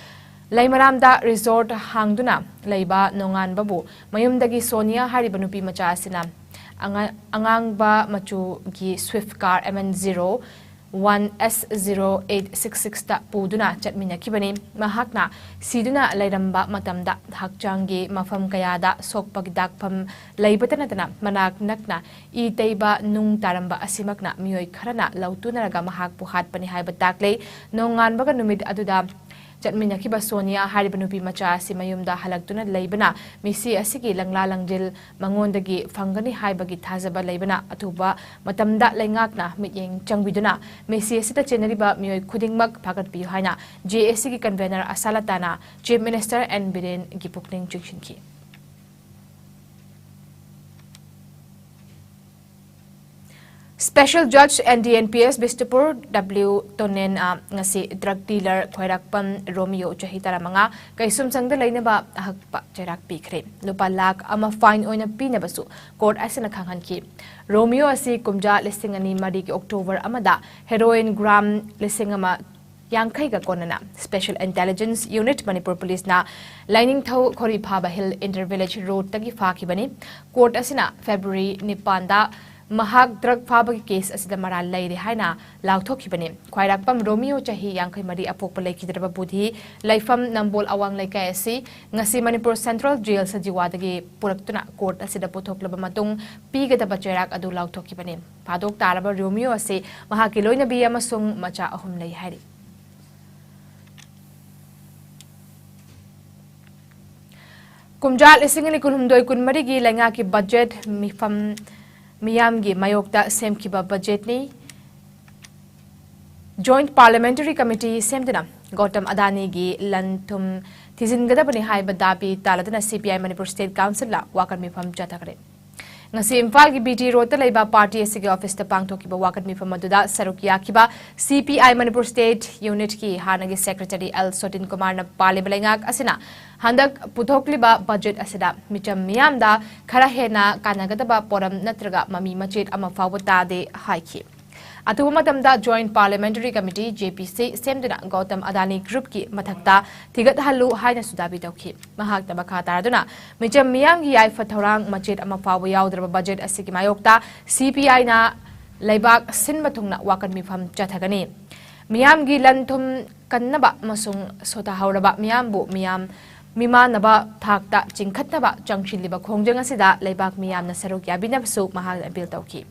ꯂꯩꯃꯔꯥꯝꯗ ꯔꯤꯁꯣꯔꯠ ꯍꯥꯡꯗꯨꯅ ꯂꯩꯕ ꯅꯣꯡꯉꯥꯟꯕꯕꯨ ꯃꯌꯨꯝꯗꯒꯤ ꯁꯣꯅꯤꯌꯥ ꯍꯥꯏꯔꯤꯕ ꯅꯨꯄꯤ ꯃꯆꯥ ꯑꯁꯤꯅ ꯑꯉ-, ꯑꯉꯥꯡꯕ ꯃꯆꯨꯒꯤ swift car M N zero one S zero eight six six ꯇ ꯄꯨꯗꯨꯅ ꯆꯠꯃꯤꯟꯅꯈꯤꯕꯅꯤ꯫ ꯃꯍꯥꯛꯅ ꯁꯤꯗꯨꯅ ꯂꯩꯔꯝꯕ ꯃꯇꯝꯗ ꯍꯛꯆꯥꯡꯒꯤ ꯃꯐꯝ ꯀꯌꯥꯗ ꯁꯣꯛꯄꯒꯤ ꯗꯥꯛꯐꯝ ꯂꯩꯕꯇ ꯅꯠꯇꯅ ꯃꯅꯥꯛ ꯅꯛꯅ ꯏ ꯇꯩꯕ ꯅꯨꯡ ꯇꯥꯔꯝꯕ ꯑꯁꯤꯃꯛꯅ ꯃꯤꯑꯣꯏ ꯈꯔꯅ ꯂꯧꯇꯨꯅꯔꯒ ꯃꯍꯥꯛꯄꯨ ꯍꯥꯠꯄꯅꯤ ꯍꯥꯏꯕ ꯇꯥꯛꯂꯦ꯫ ꯅꯣꯡꯉꯥꯟꯕꯒ ꯅꯨꯃꯤꯠ ꯑꯗꯨꯗ ꯆꯠꯃꯤꯟꯅꯈꯤꯕ ꯁꯣꯅꯤꯌꯥ ꯍꯥꯏꯔꯤꯕ ꯅꯨꯄꯤ ꯃꯆꯥ ꯑꯁꯤ ꯃꯌꯨꯝꯗ ꯍꯜꯂꯛꯇꯨꯅ ꯂꯩꯕꯅ ꯃꯤꯁꯤ ꯑꯁꯤꯒꯤ ꯂꯪꯂꯥ ꯂꯪꯖꯤꯜ ꯃꯉꯣꯟꯗꯒꯤ ꯐꯪꯒꯅꯤ ꯍꯥꯏꯕꯒꯤ ꯊꯥꯖꯕ ꯂꯩꯕꯅ ꯑꯊꯨꯕ ꯃꯇꯝꯗ ꯂꯩꯉꯥꯛꯅ ꯃꯤꯠꯌꯦꯡ ꯆꯪꯕꯤꯗꯨꯅ ꯃꯤꯁꯤ ꯑꯁꯤꯗ ꯆꯦꯟꯅꯔꯤꯕ ꯃꯤꯑꯣꯏ ꯈꯨꯗꯤꯡꯃꯛ ꯐꯥꯒꯠꯄꯤꯌꯨ ꯍꯥꯏꯅ J A C ꯒꯤ ꯀꯟꯚꯦꯅꯔ ꯑꯁꯥꯂꯇꯥꯅ Chief Minister N ꯕꯤꯔꯦꯟꯒꯤ ꯄꯨꯛꯅꯤꯡ ꯆꯤꯡꯁꯤꯟꯈꯤ꯫ Special Judge N D N P S Bishnupur W Tonen a ꯉꯁꯤ drug dealer ꯈ꯭ꯋꯥꯏꯔꯥꯛꯄꯝ ꯔꯣꯃꯤꯌꯣ ꯆꯍꯤ ꯇꯔꯥꯃꯉꯥ ꯀꯩꯁꯨꯝꯁꯪꯗ ꯂꯩꯅꯕ ꯑꯍꯛꯄ ꯆꯩꯔꯥꯛ ꯄꯤꯈ꯭ꯔꯦ꯫ ꯂꯨꯄꯥ ꯂꯥꯈ ꯑꯃ fine ꯑꯣꯏꯅ ꯄꯤꯅꯕꯁꯨ court ꯑꯁꯤꯅ ꯈꯪꯍꯟꯈꯤ꯫ ꯔꯣꯃꯤꯌꯣ ꯑꯁꯤ ꯀꯨꯝꯖꯥ ꯂꯤꯁꯤꯡ ꯑꯅꯤ ꯃꯔꯤꯒꯤ October ꯑꯃꯗ heroin gram ꯂꯤꯁꯤꯡ ꯑꯃ ꯌꯥꯡꯈꯩꯒ ꯀꯣꯟꯅꯅ Special Intelligence Unit ꯃꯅꯤꯄꯨꯔ ꯄꯨꯂꯤꯁꯅ ꯂꯥꯏꯅꯤꯡꯊꯧ ꯈꯣꯔꯤꯐꯥꯕ Hill Inter Village Roadꯇꯒꯤ ꯐꯥꯈꯤꯕꯅꯤ꯫ Court ꯑꯁꯤꯅ February ꯅꯤꯄꯥꯟꯗ ꯃꯍꯥꯛ drug ꯐꯥꯕꯒꯤ case ꯑꯁꯤꯗ ꯃꯔꯥꯜ ꯂꯩꯔꯦ ꯍꯥꯏꯅ ꯂꯥꯎꯊꯣꯛꯈꯤꯕꯅꯤ꯫ ꯈ꯭ꯋꯥꯏꯔꯥꯛꯄꯝ ꯔꯣꯃꯤꯌꯣ ꯆꯍꯤ ꯌꯥꯡꯈꯩ ꯃꯔꯤ ꯑꯄꯣꯛꯄ ꯂꯩꯈꯤꯗ꯭ꯔꯕ ꯕꯨꯙꯤ ꯂꯩꯐꯝ ꯅꯝꯕꯣꯜ ꯑꯋꯥꯡ ꯂꯩꯀꯥꯏ ꯑꯁꯤ ꯉꯁꯤ ꯃꯅꯤꯄꯨꯔ Central Jail ꯁꯖꯤꯋꯥꯗꯒꯤ ꯄꯨꯔꯛꯇꯨꯅ court ꯑꯁꯤꯗ ꯄꯨꯊꯣꯛꯂꯕ ꯃꯇꯨꯡ ꯄꯤꯒꯗꯕ ꯆꯩꯔꯥꯛ ꯑꯗꯨ ꯂꯥꯎꯊꯣꯛꯈꯤꯕꯅꯤ꯫ ꯐꯥꯗꯣꯛ ꯇꯥꯔꯕ ꯔꯣꯃꯤꯌꯣ ꯑꯁꯤ ꯃꯍꯥꯛꯀꯤ ꯂꯣꯏꯅꯕꯤ ꯑꯃꯁꯨꯡ ꯃꯆꯥ ꯑꯍꯨꯝ ꯂꯩ ꯍꯥꯏꯔꯤ꯫ ꯀꯨꯝꯖꯥ ꯂꯤꯁꯤꯡ ꯑꯅꯤ ꯀꯨꯟꯍꯨꯝꯗꯣꯏ ꯀꯨꯟꯃꯔꯤꯒꯤ ꯂꯩꯉꯥꯛꯀꯤ budget ꯃꯤꯐꯝ ꯃꯤꯌꯥꯝꯒꯤ ꯃꯥꯌꯣꯛꯇ ꯁꯦꯝꯈꯤꯕ budgetꯅꯤ꯫ Joint Parliamentary Committee ꯁꯦꯝꯗꯨꯅ ꯒꯧꯇꯝ ꯑꯗꯥꯅꯤꯒꯤ ꯂꯟ ꯊꯨꯝ ꯊꯤꯖꯤꯟꯒꯗꯕꯅꯤ ꯍꯥꯏꯕ ꯗꯥꯕꯤ ꯇꯥꯂꯗꯨꯅ C P I Manipur State Councilꯅ ꯋꯥꯀꯠ ꯃꯤꯐꯝ ꯆꯠꯊꯈ꯭ꯔꯦ꯫ ꯉꯁꯤ ꯏꯝꯐꯥꯜꯒꯤ B T Roadꯇ ꯂꯩꯕ party ꯑꯁꯤꯒꯤ officeꯇ ꯄꯥꯡꯊꯣꯛꯈꯤꯕ ꯋꯥꯀꯠ ꯃꯤꯐꯝ ꯑꯗꯨꯗ ꯁꯔꯨꯛ ꯌꯥꯈꯤꯕ C P I Manipur State Unitꯀꯤ ꯍꯥꯟꯅꯒꯤ secretary L ꯁꯣꯇꯤꯟ ꯀꯨꯃꯥꯔꯅ ꯄꯥꯜꯂꯤꯕ ꯂꯩꯉꯥꯛ ꯑꯁꯤꯅ ꯍꯟꯗꯛ ꯄꯨꯊꯣꯛꯂꯤꯕ budget ꯑꯁꯤꯗ ꯃꯤꯆꯝ ꯃꯤꯌꯥꯝꯗ ꯈꯔ ꯍꯦꯟꯅ ꯀꯥꯟꯅꯒꯗꯕ ꯄꯣꯔꯝ ꯅꯠꯇ꯭ꯔꯒ ꯃꯃꯤ ꯃꯆꯦꯠ ꯑꯃ ꯐꯥꯎꯕ ꯇꯥꯗꯦ ꯍꯥꯏꯈꯤ꯫ ꯑꯊꯨꯕ ꯃꯇꯝꯗ Joint Parliamentary Committee, J P C, ꯁꯦꯝꯗꯨꯅ ꯒꯧꯇꯝ ꯑꯗꯥꯅꯤ groupꯀꯤ ꯃꯊꯛꯇ ꯊꯤꯒꯠꯍꯜꯂꯨ ꯍꯥꯏꯅꯁꯨ ꯗꯥꯕꯤ ꯇꯧꯈꯤ꯫ ꯃꯍꯥꯛꯅ ꯃꯈꯥ ꯇꯥꯔꯗꯨꯅ ꯃꯤꯆꯝ ꯃꯤꯌꯥꯝꯒꯤ ꯌꯥꯏꯐ ꯊꯧꯔꯥꯡ ꯃꯆꯦꯠ ꯑꯃ ꯐꯥꯎꯕ ꯌꯥꯎꯗ꯭ꯔꯕ budget ꯑꯁꯤꯒꯤ ꯃꯥꯌꯣꯛꯇ C P Iꯅ ꯂꯩꯕꯥꯛ ꯁꯤꯟꯕ ꯊꯨꯡꯅ ꯋꯥꯀꯠ ꯃꯤꯐꯝ ꯆꯠꯊꯒꯅꯤ꯫ ꯃꯤꯌꯥꯝꯒꯤ ꯂꯟ ꯊꯨꯝ ꯀꯟꯅꯕ ꯑꯃꯁꯨꯡ ꯁꯣꯊꯍꯧꯔꯕ ꯃꯤꯌꯥꯝꯕꯨ ꯃꯤꯌꯥꯝ ꯃꯤꯃꯥꯟꯅꯕ ꯊꯥꯛꯇ ꯆꯤꯡꯈꯠꯅꯕ ꯆꯪꯁꯤꯜꯂꯤꯕ ꯈꯣꯡꯖꯪ ꯑꯁꯤꯗ ꯂꯩꯕꯥꯛ ꯃꯤꯌꯥꯝꯅ ꯁꯔꯨꯛ ꯌꯥꯕꯤꯅꯕꯁꯨ ꯃꯍꯥꯛꯅ appeal ꯇꯧꯈꯤ꯫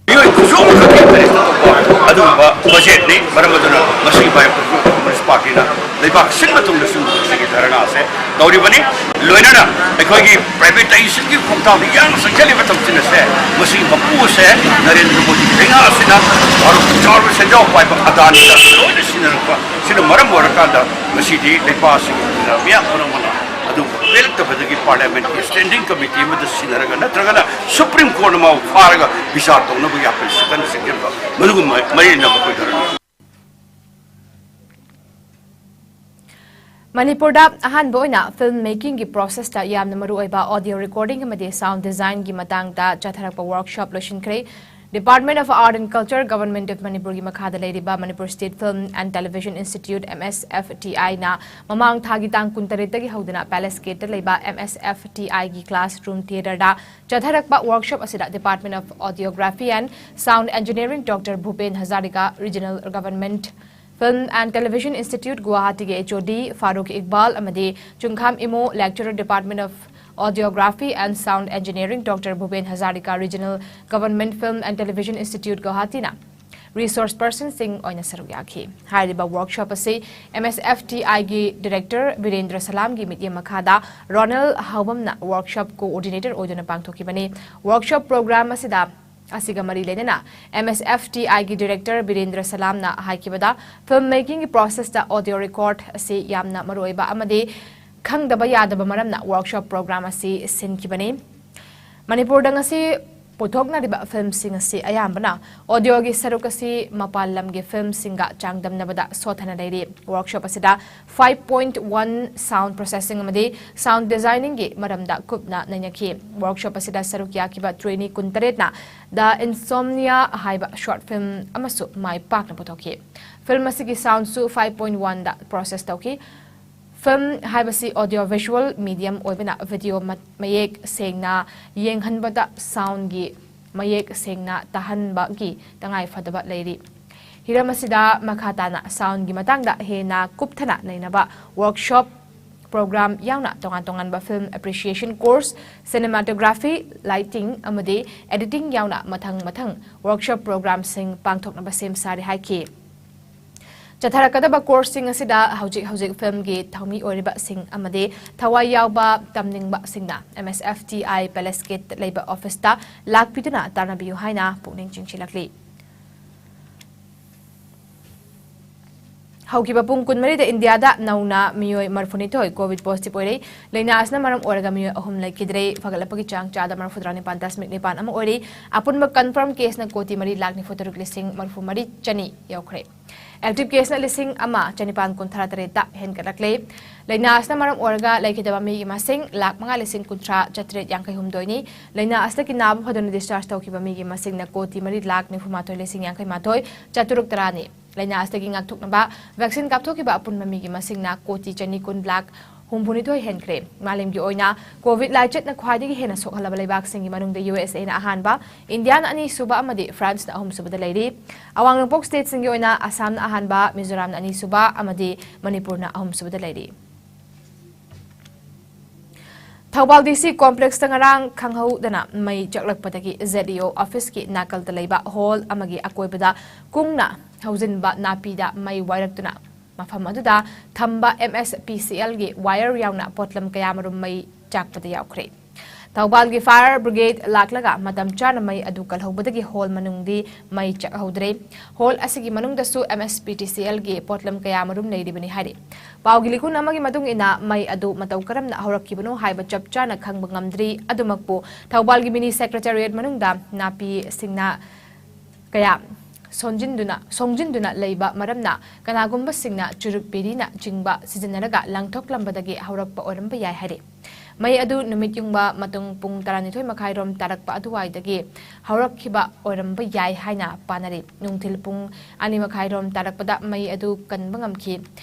ꯃꯤꯑꯣꯏ ꯈꯨꯖꯣꯞ ꯑꯃꯈꯛꯀꯤ interest ꯇꯧꯕ ꯑꯗꯨꯒꯨꯝꯕ budgetꯅꯤ꯫ ꯃꯔꯝ ꯑꯗꯨꯅ ꯉꯁꯤ ꯚꯥꯔꯠ Communist Partyꯅ ꯂꯩꯕꯥꯛ ꯁꯤꯟꯕ ꯊꯨꯡꯅꯁꯨ ꯉꯁꯤꯒꯤ ꯙꯔꯅꯥ ꯑꯁꯦ ꯇꯧꯔꯤꯕꯅꯤ꯫ ꯂꯣꯏꯅꯅ ꯑꯩꯈꯣꯏꯒꯤ privatizationꯒꯤ ꯈꯣꯡꯊꯥꯡꯗ ꯌꯥꯝꯅ ꯆꯪꯁꯤꯜꯂꯤꯕ ꯊꯕꯛꯁꯤꯡ ꯑꯁꯦ ꯃꯁꯤꯒꯤ ꯃꯄꯨ ꯑꯁꯦ ꯅꯔꯦꯟꯗ꯭ꯔ ꯃꯣꯗꯤ ꯂꯩꯉꯥꯛ ꯑꯁꯤꯅ ꯚꯥꯔꯠꯀꯤ ꯆꯥꯎꯔꯕ ꯁꯦꯟꯖꯥꯎ ꯄꯥꯏꯕ ꯑꯗꯥꯅꯤꯗ ꯂꯣꯏꯅ ꯁꯤꯟꯅ ꯁꯤꯅ ꯃꯔꯝ ꯑꯣꯏꯔꯀꯥꯟꯗ ꯉꯁꯤꯗꯤ ꯂꯩꯕꯥꯛ ꯑꯁꯤꯒꯤ ꯃꯤꯌꯥꯝ ꯄꯨꯝꯅꯃꯛꯅ ꯑꯗꯨ ꯄꯦꯜꯂꯛꯇꯕꯗꯒꯤ ꯄꯥꯔꯂꯤꯌꯥꯃꯦꯟꯠꯀꯤ ꯁ꯭ꯇꯦꯟꯗꯤꯡ ꯀꯃꯤꯇꯤ ꯑꯃꯗ ꯁꯤꯟꯅꯔꯒ ꯅꯠꯇ꯭ꯔꯒꯅ ꯁꯨꯄ꯭ꯔꯤꯝ ꯀꯣꯔꯠꯅ ꯃꯥꯕꯨ ꯐꯥꯔꯒ ꯕꯤꯆꯥꯔ ꯇꯧꯅꯕꯒꯤ ꯑꯥꯄꯦꯜ ꯁꯤꯀꯟꯅ ꯆꯤꯡꯁꯤꯟꯕ ꯃꯗꯨꯒꯨꯝꯕ ꯃꯔꯤ ꯂꯩꯅꯕ ꯑꯩꯈꯣꯏ ꯙꯔꯅꯥ꯫ ꯃꯅꯤꯄꯨꯔꯗ ꯑꯍꯥꯟꯕ ꯑꯣꯏꯅ ꯐꯤꯜꯝ ꯃꯦꯀꯤꯡꯒꯤ ꯄ꯭ꯔꯣꯁꯦꯁꯇ ꯌꯥꯝꯅ ꯃꯔꯨꯑꯣꯏꯕ ꯑꯣꯗꯤꯑꯣ ꯔꯦꯀꯣꯔꯗꯤꯡ ꯑꯃꯗꯤ ꯁꯥꯎꯟ ꯗꯤꯖꯥꯏꯟꯒꯤ ꯃꯇꯥꯡꯗ ꯆꯠꯊꯔꯛꯄ ꯋꯥꯔꯛꯁꯣꯞ ꯂꯣꯏꯁꯤꯟꯈ꯭ꯔꯦ꯫ Department of Art and Culture, Government of ꯃꯅꯤꯄꯨꯔꯒꯤ ꯃꯈꯥꯗ ꯂꯩꯔꯤꯕ Manipur state film and television institute, M S F T ꯑꯥꯏꯅ ꯃꯃꯥꯡ ꯊꯥꯒꯤ ꯇꯥꯡ ꯀꯨꯟꯇꯔꯦꯠꯇꯒꯤ ꯍꯧꯗꯨꯅ ꯄꯦꯂꯦꯁ ꯒꯦꯠꯇ ꯂꯩꯕ ꯑꯦꯝ ꯑꯦꯁ ꯑꯦꯐ ꯇꯤ ꯑꯥꯏꯒꯤ ꯀ꯭ꯂꯥꯁꯔꯨꯝ ꯊꯤꯌꯦꯇꯔꯗ ꯆꯠꯊꯔꯛꯄ ꯋꯥꯔꯛꯁꯣꯞ ꯑꯁꯤꯗ Department of Audiography and Sound Engineering Doctor Bhupen Hazarika, Regional Government Film and Television Institute, Guwahati ꯒꯤ ꯑꯦꯆ ꯑꯣ ꯗꯤ ꯐꯥꯔꯨꯛ ꯏꯛꯕꯥꯜ ꯑꯃꯗꯤ ꯆꯨꯡꯈꯥꯝ Imo, Lecturer, Department of Audiography and Sound Engineering, Doctor Bhupen Hazarika, Regional Government Film and Television Institute, Guwahati ꯅ resources ꯄꯔꯁꯟꯁꯤꯡ ꯑꯣꯏꯅ ꯁꯔꯨꯛ ꯌꯥꯈꯤ꯫ ꯍꯥꯏꯔꯤꯕ workshop ꯑꯁꯤ M S F T ꯑꯥꯏꯒꯤ ꯗꯤꯔꯦꯛꯇꯔ ꯕꯤꯔꯦꯟꯗ꯭ꯔ ꯁꯂꯥꯝꯒꯤ ꯃꯤꯠꯌꯦꯡ ꯃꯈꯥꯗ ꯔꯣꯅꯦꯜ ꯍꯥꯎꯕꯝꯅ ꯋꯥꯔꯛꯁꯣꯞ ꯀꯣꯑꯣꯔꯗꯤꯅꯦꯇꯔ ꯑꯣꯏꯗꯨꯅ ꯄꯥꯡꯊꯣꯛꯈꯤꯕꯅꯤ꯫ ꯋꯥꯔꯛꯁꯣꯞ ꯄ꯭ꯔꯣꯒ꯭ꯔꯥꯝ ꯑꯁꯤꯗ, ꯑꯁꯤꯒ ꯃꯔꯤ ꯂꯩꯅꯅ ꯑꯦꯝ ꯑꯦꯁ ꯑꯦꯐ ꯇꯤ ꯑꯥꯏꯒꯤ director Birendra ꯁꯂꯥꯝꯅ ꯍꯥꯏꯈꯤꯕꯗ, film ꯃꯦꯀꯤꯡꯒꯤ ꯄ꯭ꯔꯣꯁꯦꯁꯇ audio record ꯑꯁꯤ ꯌꯥꯝꯅ ꯃꯔꯨꯑꯣꯏꯕ ꯑꯃꯗꯤ ꯈꯪꯗꯕ ꯌꯥꯗꯕ ꯃꯔꯝꯅ ꯋꯥꯔꯛꯁꯣꯞ ꯄ꯭ꯔꯣꯒ꯭ꯔꯥꯝ ꯑꯁꯤ ꯁꯤꯟꯈꯤꯕꯅꯤ꯫ ꯃꯅꯤꯄꯨꯔꯗ ꯉꯁꯤ ꯄꯨꯊꯣꯛꯅꯔꯤꯕ ꯐꯤꯜꯝꯁꯤꯡ ꯑꯁꯤ ꯑꯌꯥꯝꯕꯅ ꯑꯣꯗꯤꯑꯣꯒꯤ ꯁꯔꯨꯛ ꯑꯁꯤ ꯃꯄꯥꯟ ꯂꯝꯒꯤ ꯐꯤꯜꯝꯁꯤꯡꯒ ꯆꯥꯡꯗꯝꯅꯕꯗ ꯁꯣꯠꯊꯅ ꯂꯩꯔꯤ꯫ ꯋꯥꯔꯛꯁꯣꯞ ꯑꯁꯤꯗ five point one sound processing ꯑꯃꯗꯤ sound designingꯒꯤ ꯃꯔꯝꯗ ꯀꯨꯞꯅ ꯅꯩꯅꯈꯤ꯫ ꯋꯥꯔꯛꯁꯣꯞ ꯑꯁꯤꯗ ꯁꯔꯨꯛ ꯌꯥꯈꯤꯕ trainee ꯀꯨꯟꯇꯔꯦꯠꯅ The Insomnia ꯍꯥꯏꯕ ꯁꯣꯔꯠ ꯐꯤꯜꯝ ꯑꯃꯁꯨ ꯃꯥꯏ ꯄꯥꯛꯅ ꯄꯨꯊꯣꯛꯈꯤ꯫ ꯐꯤꯜꯝ ꯑꯁꯤꯒꯤ ꯁꯥꯎꯟꯁꯨ five point oneꯗ ꯄ꯭ꯔꯣꯁꯦꯁ ꯇꯧꯈꯤ꯫ ꯐꯤꯜꯝ ꯍꯥꯏꯕꯁꯤ ꯑꯣꯗꯤꯑꯣ ꯚꯤꯖꯨꯋꯦꯜ ꯃꯤꯗꯤꯌꯝ ꯑꯣꯏꯕꯅ ꯚꯤꯗꯤꯑꯣ ꯃ-, ꯃꯌꯦꯛ ꯁꯦꯡꯅ ꯌꯦꯡꯍꯟꯕꯗ ꯁꯥꯎꯟꯒꯤ ꯃꯌꯦꯛ ꯁꯦꯡꯅ ꯇꯥꯍꯟꯕꯒꯤ ꯇꯉꯥꯏ ꯐꯗꯕ ꯂꯩꯔꯤ꯫ ꯍꯤꯔꯝ ꯑꯁꯤꯗ ꯃꯈꯥ ꯇꯥꯅ ꯁꯥꯎꯟꯒꯤ ꯃꯇꯥꯡꯗ ꯍꯦꯟꯅ ꯀꯨꯞꯊꯅ ꯅꯩꯅꯕ ꯋꯥꯔꯛꯁꯣꯞ ꯄ꯭ꯔꯣꯒ꯭ꯔꯥꯝ ꯌꯥꯎꯅ ꯇꯣꯉꯥꯟ ꯇꯣꯉꯥꯟꯕ ꯐꯤꯜꯝ ꯑꯦꯄ꯭ꯔꯤꯁꯤꯌꯦꯁꯟ ꯀꯣꯔꯁ, ꯁꯤꯅꯦꯃꯥꯇꯣꯒ꯭ꯔꯥꯐꯤ, ꯂꯥꯏꯇꯤꯡ ꯑꯃꯗꯤ ꯑꯦꯗꯤꯇꯤꯡ ꯌꯥꯎꯅ ꯃꯊꯪ ꯃꯊꯪ ꯋꯥꯔꯛꯁꯣꯞ ꯄ꯭ꯔꯣꯒ꯭ꯔꯥꯝꯁꯤꯡ ꯄꯥꯡꯊꯣꯛꯅꯕ ꯁꯦꯝ ꯁꯥꯔꯤ ꯍꯥꯏꯈꯤ꯫ ꯆꯠꯊꯔꯛꯀꯗꯕ ꯀꯣꯔꯁꯁꯤꯡ ꯑꯁꯤꯗ ꯍꯧꯖꯤꯛ ꯍꯧꯖꯤꯛ ꯐꯤꯜꯝꯒꯤ ꯊꯧꯃꯤ ꯑꯣꯏꯔꯤꯕꯁꯤꯡ ꯑꯃꯗꯤ ꯊꯋꯥꯏ ꯌꯥꯎꯕ ꯇꯝꯅꯤꯡꯕꯁꯤꯡꯅ ꯑꯦꯝ ꯑꯦꯁ ꯑꯦꯐ ꯇꯤ ꯑꯥꯏ ꯄꯦꯂꯦꯁ ꯒꯦꯠꯇ ꯂꯩꯕ ꯑꯣꯐꯤꯁꯇ ꯂꯥꯛꯄꯤꯗꯨꯅ ꯇꯥꯟꯅꯕꯤꯌꯨ ꯍꯥꯏꯅ ꯄꯨꯛꯅꯤꯡ ꯆꯤꯡꯁꯤꯜꯂꯛꯂꯤ꯫ ꯍꯧꯈꯤꯕ ꯄꯨꯡ ꯀꯨꯟꯃꯔꯤꯗ ꯏꯟꯗꯤꯌꯥꯗ ꯅꯧꯅ ꯃꯤꯑꯣꯏ ꯃꯔꯤꯐꯨꯅꯤꯊꯣꯏ ꯀꯣꯚꯤꯗ ꯄꯣꯖꯤꯇꯤꯚ ꯑꯣꯏꯔꯦ꯫ ꯂꯥꯏꯅꯥ ꯑꯁꯤꯅ ꯃꯔꯝ ꯑꯣꯏꯔꯒ ꯃꯤꯑꯣꯏ ꯑꯍꯨꯝ ꯂꯩꯈꯤꯗ꯭ꯔꯦ꯫ ꯐꯒꯠꯂꯛꯄꯒꯤ ꯆꯥꯡ ꯆꯥꯗ ꯃꯔꯤꯐꯨꯇꯔꯥ ꯅꯤꯄꯥꯟ ꯗꯁꯃꯤꯛ ꯅꯤꯄꯥꯟ ꯑꯃ ꯑꯣꯏꯔꯦ꯫ ꯑꯄꯨꯟꯕ ꯀꯟꯐꯥꯔꯝ ꯀꯦꯁꯅ ꯀꯣꯇꯤ ꯃꯔꯤ ꯂꯥꯈ ꯅꯤꯐꯨ ꯇꯔꯨꯛ ꯂꯤꯁꯤꯡ ꯃꯔꯤꯐꯨ ꯃꯔꯤ ꯆꯅꯤ ꯌꯧꯈ꯭ꯔꯦ꯫ ꯑꯦꯛꯇꯤꯚ ꯀꯦꯁꯅ ꯂꯤꯁꯤꯡ ꯑꯃ ꯆꯅꯤꯄꯥꯟ ꯀꯨꯟꯊ꯭ꯔꯥ ꯇꯔꯦꯠꯇ ꯍꯦꯟꯒꯠꯂꯛꯂꯦ꯫ ꯂꯥꯏꯅꯥ ꯑꯁꯤꯅ ꯃꯔꯝ ꯑꯣꯏꯔꯒ ꯂꯩꯈꯤꯗꯕ ꯃꯤꯒꯤ ꯃꯁꯤꯡ ꯂꯥꯈ ꯃꯉꯥ ꯂꯤꯁꯤꯡ ꯀꯨꯟꯊ꯭ꯔꯥ ꯆꯥꯇ꯭ꯔꯦꯠ ꯌꯥꯡꯈꯩ ꯍꯨꯝꯗꯣꯏꯅꯤ꯫ ꯂꯥꯏꯅꯥ ꯑꯁꯤꯗꯒꯤ ꯅꯥꯕ ꯐꯗꯨꯅ ꯗꯤꯁꯆꯥꯔꯖ ꯇꯧꯈꯤꯕ ꯃꯤꯒꯤ ꯃꯁꯤꯡꯅ ꯀꯣꯇꯤ ꯃꯔꯤ ꯂꯥꯈ ꯅꯤꯐꯨ ꯃꯥꯊꯣꯏ ꯂꯤꯁꯤꯡ ꯌꯥꯡꯈꯩ ꯃꯥꯊꯣꯏ ꯆꯥꯇ꯭ꯔꯨꯛ ꯇꯔꯥꯅꯤ꯫ ꯂꯥꯏꯅꯥ ꯑꯁꯤꯗꯒꯤ ꯉꯥꯛꯊꯣꯛꯅꯕ ꯚꯦꯛꯁꯤꯟ ꯀꯥꯞꯊꯣꯛꯈꯤꯕ ꯑꯄꯨꯟꯕ ꯃꯤꯒꯤ ꯃꯁꯤꯡꯅ ꯀꯣꯇꯤ ꯆꯅꯤ ꯀꯨꯟ ꯂꯥꯈ ꯍꯨꯝꯐꯨꯅꯤꯊꯣꯏ ꯍꯦꯟꯈ꯭ꯔꯦ꯫ ꯃꯥꯂꯦꯝꯒꯤ ꯑꯣꯏꯅ ꯀꯣꯚꯤꯗ ꯂꯥꯏꯆꯠꯅ ꯈ꯭ꯋꯥꯏꯗꯒꯤ ꯍꯦꯟꯅ ꯁꯣꯛꯍꯜꯂꯕ ꯂꯩꯕꯥꯛꯁꯤꯡꯒꯤ ꯃꯅꯨꯡꯗ ꯌꯨ ꯑꯦꯁ ꯑꯦꯅ ꯑꯍꯥꯟꯕ, ꯏꯟꯗꯤꯌꯥꯅ ꯑꯅꯤꯁꯨꯕ ꯑꯃꯗꯤ ꯐ꯭ꯔꯥꯟꯁꯅ ꯑꯍꯨꯝꯁꯨꯕꯗ ꯂꯩꯔꯤ꯫ ꯑꯋꯥꯡ ꯅꯣꯡꯄꯣꯛ ꯁ꯭ꯇꯦꯠꯁꯤꯡꯒꯤ ꯑꯣꯏꯅ ꯑꯁꯥꯝꯅ ꯑꯍꯥꯟꯕ, ꯃꯤꯖꯣꯔꯥꯝꯅ ꯑꯅꯤꯁꯨꯕ ꯑꯃꯗꯤ ꯃꯅꯤꯄꯨꯔꯅ ꯑꯍꯨꯝꯁꯨꯕꯗ ꯂꯩꯔꯤ꯫ ꯊꯧꯕꯥꯜ ꯗꯤ ꯁꯤ ꯀꯣꯝꯄ꯭ꯂꯦꯛꯁꯇ ꯉꯔꯥꯡ ꯈꯪꯍꯧꯗꯅ ꯃꯩ ꯆꯥꯛꯂꯛꯄꯗꯒꯤ ꯖꯦꯗ ꯏ ꯑꯣ ꯑꯣꯐꯤꯁꯀꯤ ꯅꯥꯀꯜꯗ ꯂꯩꯕ ꯍꯣꯜ ꯑꯃꯒꯤ ꯑꯀꯣꯏꯕꯗ ꯀꯨꯡꯅ ꯍꯧꯖꯤꯟꯕ ꯅꯥꯄꯤꯗ ꯃꯩ ꯋꯥꯏꯔꯛꯇꯨꯅ ꯃꯐꯝ ꯑꯗꯨꯗ ꯊꯝꯕ ꯑꯦꯝ ꯑꯦꯁ ꯄꯤ ꯁꯤ ꯑꯦꯜꯒꯤ ꯋꯥꯌꯔ ꯌꯥꯎꯅ ꯄꯣꯠꯂꯝ ꯀꯌꯥꯃꯔꯨꯝ ꯃꯩ ꯆꯥꯛꯄꯗ ꯌꯥꯎꯈ꯭ꯔꯦ꯫ ꯊꯧꯕꯥꯜꯒꯤ ꯐꯥꯌꯔ ꯕ꯭ꯔꯤꯒꯦꯗ ꯂꯥꯛꯂꯒ ꯃꯇꯝ ꯆꯥꯅ ꯃꯩ ꯑꯗꯨ ꯀꯜꯍꯧꯕꯗꯒꯤ ꯍꯣꯜ ꯃꯅꯨꯡꯗꯤ ꯃꯩ ꯆꯥꯛꯍꯧꯗ꯭ꯔꯦ꯫ ꯍꯣꯜ ꯑꯁꯤꯒꯤ ꯃꯅꯨꯡꯗꯁꯨ M S P T C ꯑꯦꯜꯒꯤ ꯄꯣꯠꯂꯝ ꯀꯌꯥꯃꯔꯨꯝ ꯂꯩꯔꯤꯕꯅꯤ ꯍꯥꯏꯔꯤ꯫ ꯄꯥꯎꯒꯤ ꯂꯤꯈꯨꯟ ꯑꯃꯒꯤ ꯃꯇꯨꯡ ꯏꯟꯅ, ꯃꯩ ꯑꯗꯨ ꯃꯇꯧ ꯀꯔꯝꯅ ꯍꯧꯔꯛꯈꯤꯕꯅꯣ ꯍꯥꯏꯕ ꯆꯞ ꯆꯥꯅ ꯈꯪꯕ ꯉꯝꯗ꯭ꯔꯤ꯫ ꯑꯗꯨꯃꯛꯄꯨ, ꯊꯧꯕꯥꯜꯒꯤ ꯃꯤꯅꯤ ꯁꯦꯀ꯭ꯔꯦꯇꯦꯔꯤꯌꯦꯠ ꯃꯅꯨꯡꯗ ꯅꯥꯄꯤ ꯁꯤꯡꯅꯥ ꯀꯌꯥ ꯁꯣꯟꯖꯤꯟꯗꯨꯅ, ꯁꯣꯡꯖꯤꯟꯗꯨꯅ ꯂꯩꯕ ꯃꯔꯝꯅ, ꯀꯅꯥꯒꯨꯝꯕꯁꯤꯡꯅ ꯆꯨꯔꯨꯞ ꯕꯤꯔꯤꯅ ꯆꯤꯡꯕ ꯁꯤꯖꯤꯟꯅꯔꯒ ꯂꯪꯊꯣꯛꯂꯝꯕꯗꯒꯤ ꯍꯧꯔꯛꯄ ꯑꯣꯏꯔꯝꯕ ꯌꯥꯏ ꯍꯥꯏꯔꯤ꯫ ꯃꯩ ꯑꯗꯨ ꯅꯨꯃꯤꯠ ꯌꯨꯡꯕ ꯃꯇꯨꯡ ꯄꯨꯡ ꯇꯔꯥꯅꯤꯊꯣꯏ ꯃꯈꯥꯏꯔꯣꯝ ꯇꯥꯔꯛꯄ ꯑꯗꯨꯋꯥꯏꯗꯒꯤ ꯍꯧꯔꯛꯈꯤꯕ ꯑꯣꯏꯔꯝꯕ ꯌꯥꯏ ꯍꯥꯏꯅ ꯄꯥꯅꯔꯤ꯫ ꯅꯨꯡꯊꯤꯜ ꯄꯨꯡ ꯑꯅꯤ ꯃꯈꯥꯏꯔꯣꯝ ꯇꯥꯔꯛꯄꯗ ꯃꯩ ꯑꯗꯨ ꯀꯟꯕ ꯉꯝꯈꯤ꯫